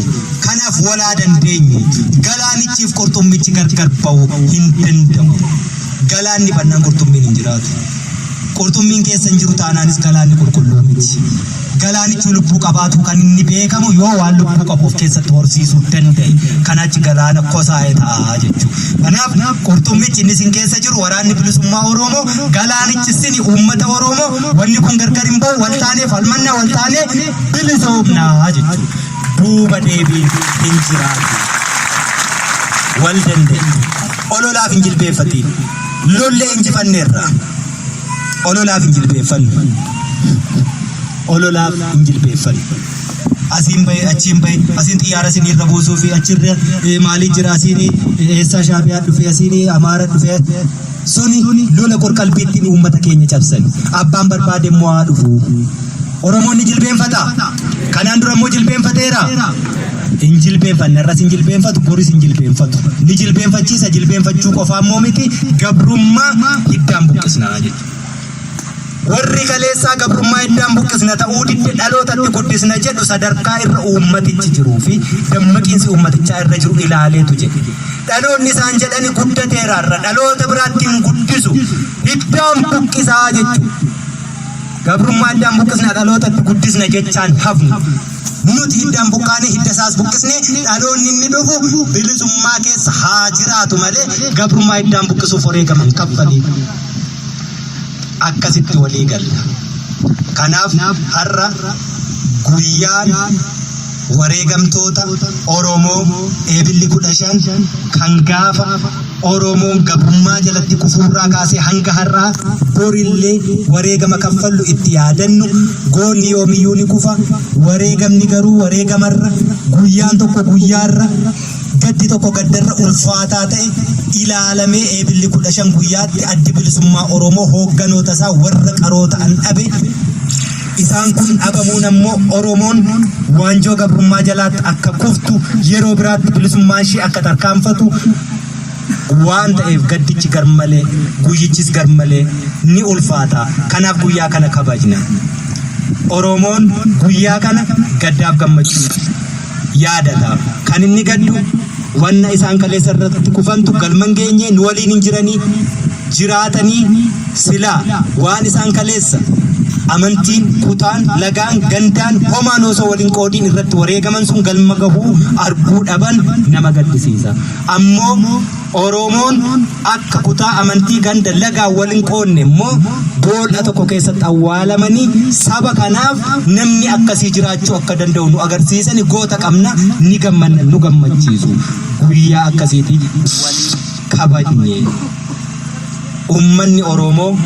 Kanaaf walaa dandeenyu. Galaanichiif qurxummichi gargar ba'uu hin danda'u. Galaanni bannaan qurxummiin hin jiraatu. Qurxummiin keessa hin jiru taanaanis galaanni qulqulluu miti. Galaanichi lubbuu qabaatu kan inni beekamu yoo waan lubbuu qabu of keessatti horsiisuu danda'e. Kanaachi galaana kosaa'ee ta'a jechuudha. Kanaaf qurxummichi inni isin keessa jiru waraanni bilisummaa Oromoo galaanichi sini uummata Oromoo wanni kun gargar hin ba'u wal taanee falmanna wal taanee bilisoomnaa jechuudha. Duuba deebiin hin jiraatu. Wal danda'e. Ololaaf hin jilbeeffatiin. Lollee injifanneerra. Ololaaf hin jilbeeffannu. Ololaaf hin jilbeeffannu. Asiin bahe achiin bahe asiin xiyyaara isin irra buusuu fi achirra maalii jira asiin eessaa shaabiyaa dhufe asiin amaara dhufe suni lola qorqalbiittiin uummata keenya cabsan. Abbaan barbaade immoo haa dhufu. Oromoon ni jilbeenfata. Kanaan dura immoo jilbeenfateera. Hin jilbeenfanne har'as hin jilbeenfatu boris hin jilbeenfatu. Ni jilbeenfachiisa jilbeenfachuu qofaa immoo miti gabrummaa hiddaan buqqisnaa jechuudha. Warri kaleessaa gabrummaa hiddaan buqqisna ta'uu didde dhalootatti guddisna jedhu sadarkaa irra uummatichi jiruu fi dammaqiinsi uummatichaa irra jiru ilaaleetu jedhe. Dhaloonni isaan jedhani guddateera irra dhaloota biraatti hin guddisu hiddaan buqqisaa jechuudha. Gabrummaa hiddaan buqqisna dhalootatti guddisna jechaan hafnu. Nuti hiddaan buqqaane hidda isaas buqqisne dhaloonni inni dhufu bilisummaa keessa haa jiraatu malee gabrummaa hiddaan buqqisuuf wareegaman kaffalii. Akkasitti walii galla. Kanaaf har'a guyyaan wareegamtoota Oromoo Eebilli 15 kan gaafa Oromoon gabrummaa jalatti kufuurraa kaasee hanga har'aa borillee wareegama kaffallu itti yaadannu goonni yoomiyyuu ni kufa wareegamni garuu wareegamarra guyyaan tokko guyyaarra gaddi tokko gaddarra ulfaataa ta'e ilaalamee Eebilli 15 guyyaatti addi bilisummaa Oromoo hoogganoota isaa warra qaroo ta'an dhabe. Isaan kun dhabamuun ammoo Oromoon waanjoo gabrummaa jalaatti akka kuftu yeroo biraatti bilisummaan ishee akka tarkaanfatu waan ta'eef gaddichi garmalee guyyichis garmalee ni ulfaata. Kanaaf guyyaa kana kabajna. Oromoon guyyaa kana gaddaaf gammachuu yaadata. Kan inni gaddu wanna isaan kaleessa irratti kufantu galma hin geenye nu waliin hin jiranii jiraatanii silaa waan isaan kaleessa amantiin, kutaan, lagaan, gandaan homaan osoo waliin qoodiin irratti wareegaman sun galma gahuu arguu dhaban nama gaddisiisa. Ammoo Oromoon akka kutaa amantii ganda lagaan wal hin qoodne immoo bool'a tokko keessatti awwaalamanii saba kanaaf namni akkasii jiraachuu akka danda'u nu agarsiisani goota qabna ni gammanna nu gammachiisu. Guyyaa akkasiiti waliin kabajne. Uummanni Oromoo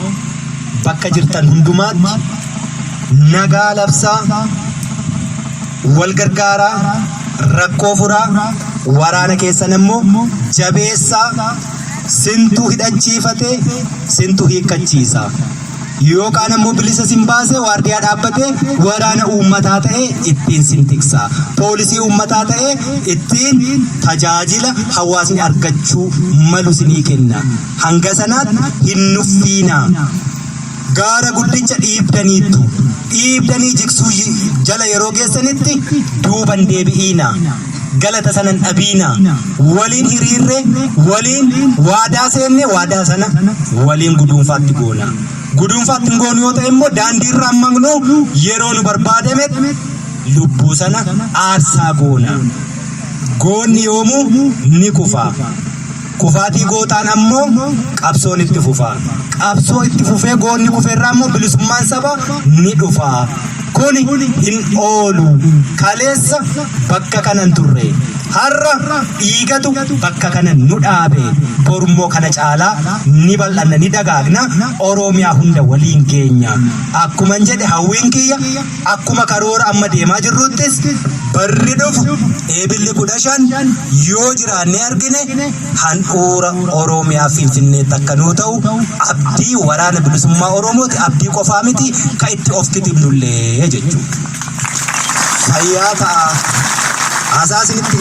bakka jirtan hundumaatti nagaa labsaa, wal gargaaraa, rakkoo furaa, waraana keessan immoo jabeessaa, sintu hidhachiifate, sintu hiikkachiisa. Yookaan ammoo bilisa sin baasee waardiyaa dhaabbatee waraana uummataa ta'ee ittiin sin tiksa. Poolisii uummataa ta'ee ittiin tajaajila hawaasni argachuu malu sinii kenna. Hanga sanaatti hin nuffiinaa. Gaara guddicha dhiibdaniittu. Dhiibdanii jigsuu jala yeroo geessanitti duuban deebi'iina. Galata sana hin dhabiina. Waliin hiriirre, waliin waadaa seenne, waadaa sana waliin guduunfaatti goona. Guduunfaatti hin goonu yoo ta'e immoo daandii irraa hin maqnu, yeroo nu barbaadametti lubbuu sana aarsaa goona. Goonni yoomuu ni kufa. Kufaatii gootaan ammoo qabsoon itti fufa. Qabsoo itti fufee goonni kufe irraa immoo bilisummaan saba ni dhufa. Kuni hin oolu. Kaleessa bakka kanan turre. Har'a dhiigatu bakka kana nu dhaabe. Borummoo kana caalaa ni bal'anna, ni dagaagna. Oromiyaa hunda waliin geenya. Akkuman jedhe hawwiin kiyya Akkuma karoora amma deemaa jirruttis barri dhufu Eebilli 15 yoo jiraannee argine handhuura Oromiyaa Finfinneetti akka nuu ta'u abdii Waraana Bilisummaa Oromooti, abdii qofaa miti ka itti of kitibnullee jechuudha. Fayyaa ta'aa. Haasaa isinitti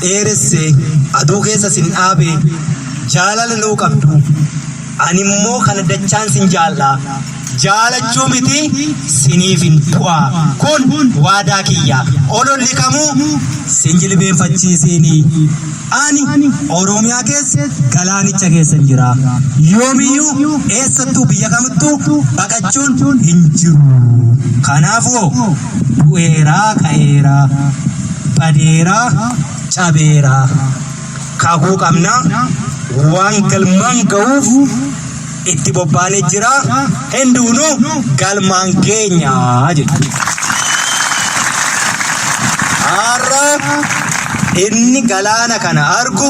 dheeressee aduu keessa sin dhaabee jaalala nuu qabdu. Ani immoo kana dachaan sin jaal'aa. Jaalachuu miti siniifin du'a. Kun waadaa kiyya. Ololli kamuu sin jilbeenfachiisiini. Ani Oromiyaa keessa galaanicha keessan jira. Yoomiyyuu eessattuu biyya kamittuu baqachuun hin jiru. Kanaafuu du'eeraa ka'eeraa badeeraa cabeeraa. Kakuu qabna. Waan galmaan ga'uuf itti bobbaanee jira. Hinduunu galmaan geenya jechuudha. Har'a inni galaana kana argu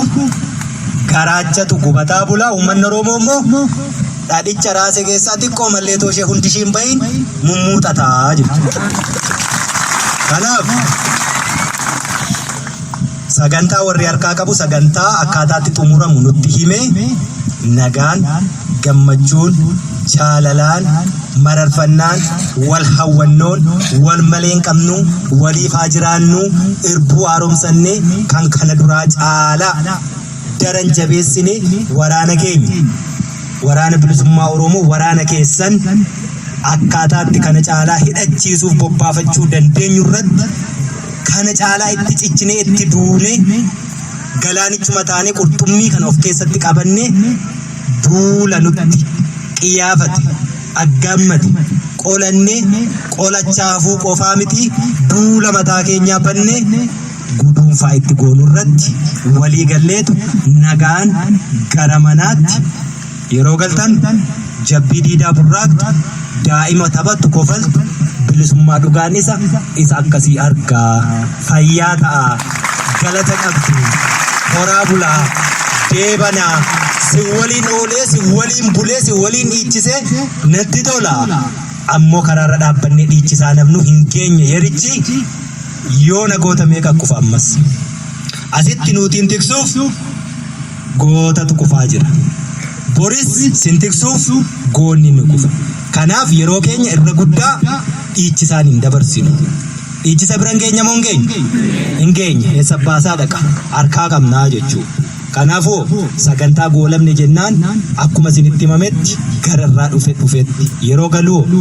garaachatu gubataa bula. Uummanni Oromoo immoo dhadhicha raase keessaa xiqqoo mallee too ishee hundi ishee hin bahin mummuuxataa jechuudha. Kanaaf Sagantaa warri harkaa qabu sagantaa akkaataatti xumuramu nutti himee nagaan, gammachuun, jaalalaan, mararfannaan, wal hawwannoon, wal malee hin qabnu, waliif haa jiraannu, irbuu haaromsannee kan kana duraa caalaa daran jabeessinee waraana keenya, Waraana Bilisummaa Oromoo, waraana keessan akkaataatti kana caalaa hidhachiisuuf bobbaafachuu dandeenyu irratti kana caalaa itti cichinee itti duunee galaanichuma taanee qurxummii kana of keessatti qabannee duula nutti qiyyaafate aggaammate qolannee qolachaafuu qofaa miti duula mataa keenyaa bannee guduunfaa itti goonu irratti walii galleetu nagaan gara manaatti yeroo galtan jabbii diidaa burraaqxu, daa'ima taphattu kofaltu, bilisummaa dhugaan isa isa akkasii argaa. Fayyaa ta'aa. Galata qabdu. Horaa bulaa. Deebanaa. Sin waliin oolee, sin waliin bulee, sin waliin dhiichisee natti tola. Ammoo karaarra dhaabbannee dhiichisaa namnu hin geenye yerichi yoona goota meeqa kufa ammas. Asitti nuutiin tiksuuf gootatu kufaa jira. Boris sin tiksuuf goonni ni kufa. Kanaaf yeroo keenya irra guddaa dhiichisaan hin dabarsinu. Dhiichisa bira hin geenya moo hin geenye? Hin geenye. Eessa baasaa dhaqa? Harkaa qabnaa jechuudha. Kanaafuu sagantaa goolabne jennaan akkuma isinitti himametti gara irraa dhufe dhufetti yeroo galuu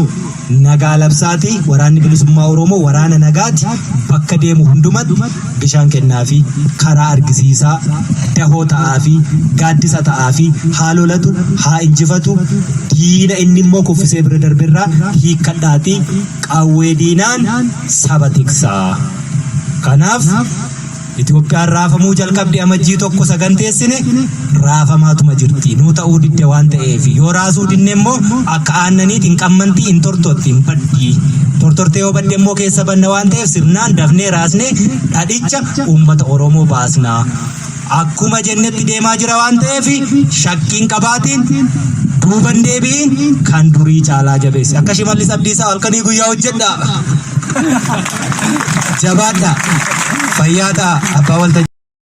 nagaa labsaatii waraanni bilisummaa Oromoo waraana nagaati bakka deemu hundumatti bishaan kennaafi karaa argisiisaa dahoo ta'aafi gaaddisa ta'aafi haa lolatu haa injifatu diina inni immoo kuffisee bira darberraa hiikkadhaatii qawwee diinaan saba tiksaa. Kanaaf Itoophiyaan raafamuu jalqabde Amajjii 1 saganteessine raafamaatuma jirti. Nuu ta'uu didde waan ta'eef. Yoo raasuu dinne immoo akka aannaniiti hin qammanti, hin tortorti, hin baddi. Tortortee yoo badde immoo keessa banna waan ta'eef sirnaan dafnee raasnee dhadhicha uummata Oromoo baasna. Akkuma jennetti deemaa jira waan ta'eef shakkiin qabaatiin duuban deebi'iin kan durii caalaa jabeessi. Akka Shimallis Abdiisaa halkanii guyyaa hojjedhaa. Jabaadhaa. Fayyaa ta'a. Abbaa waltajjii.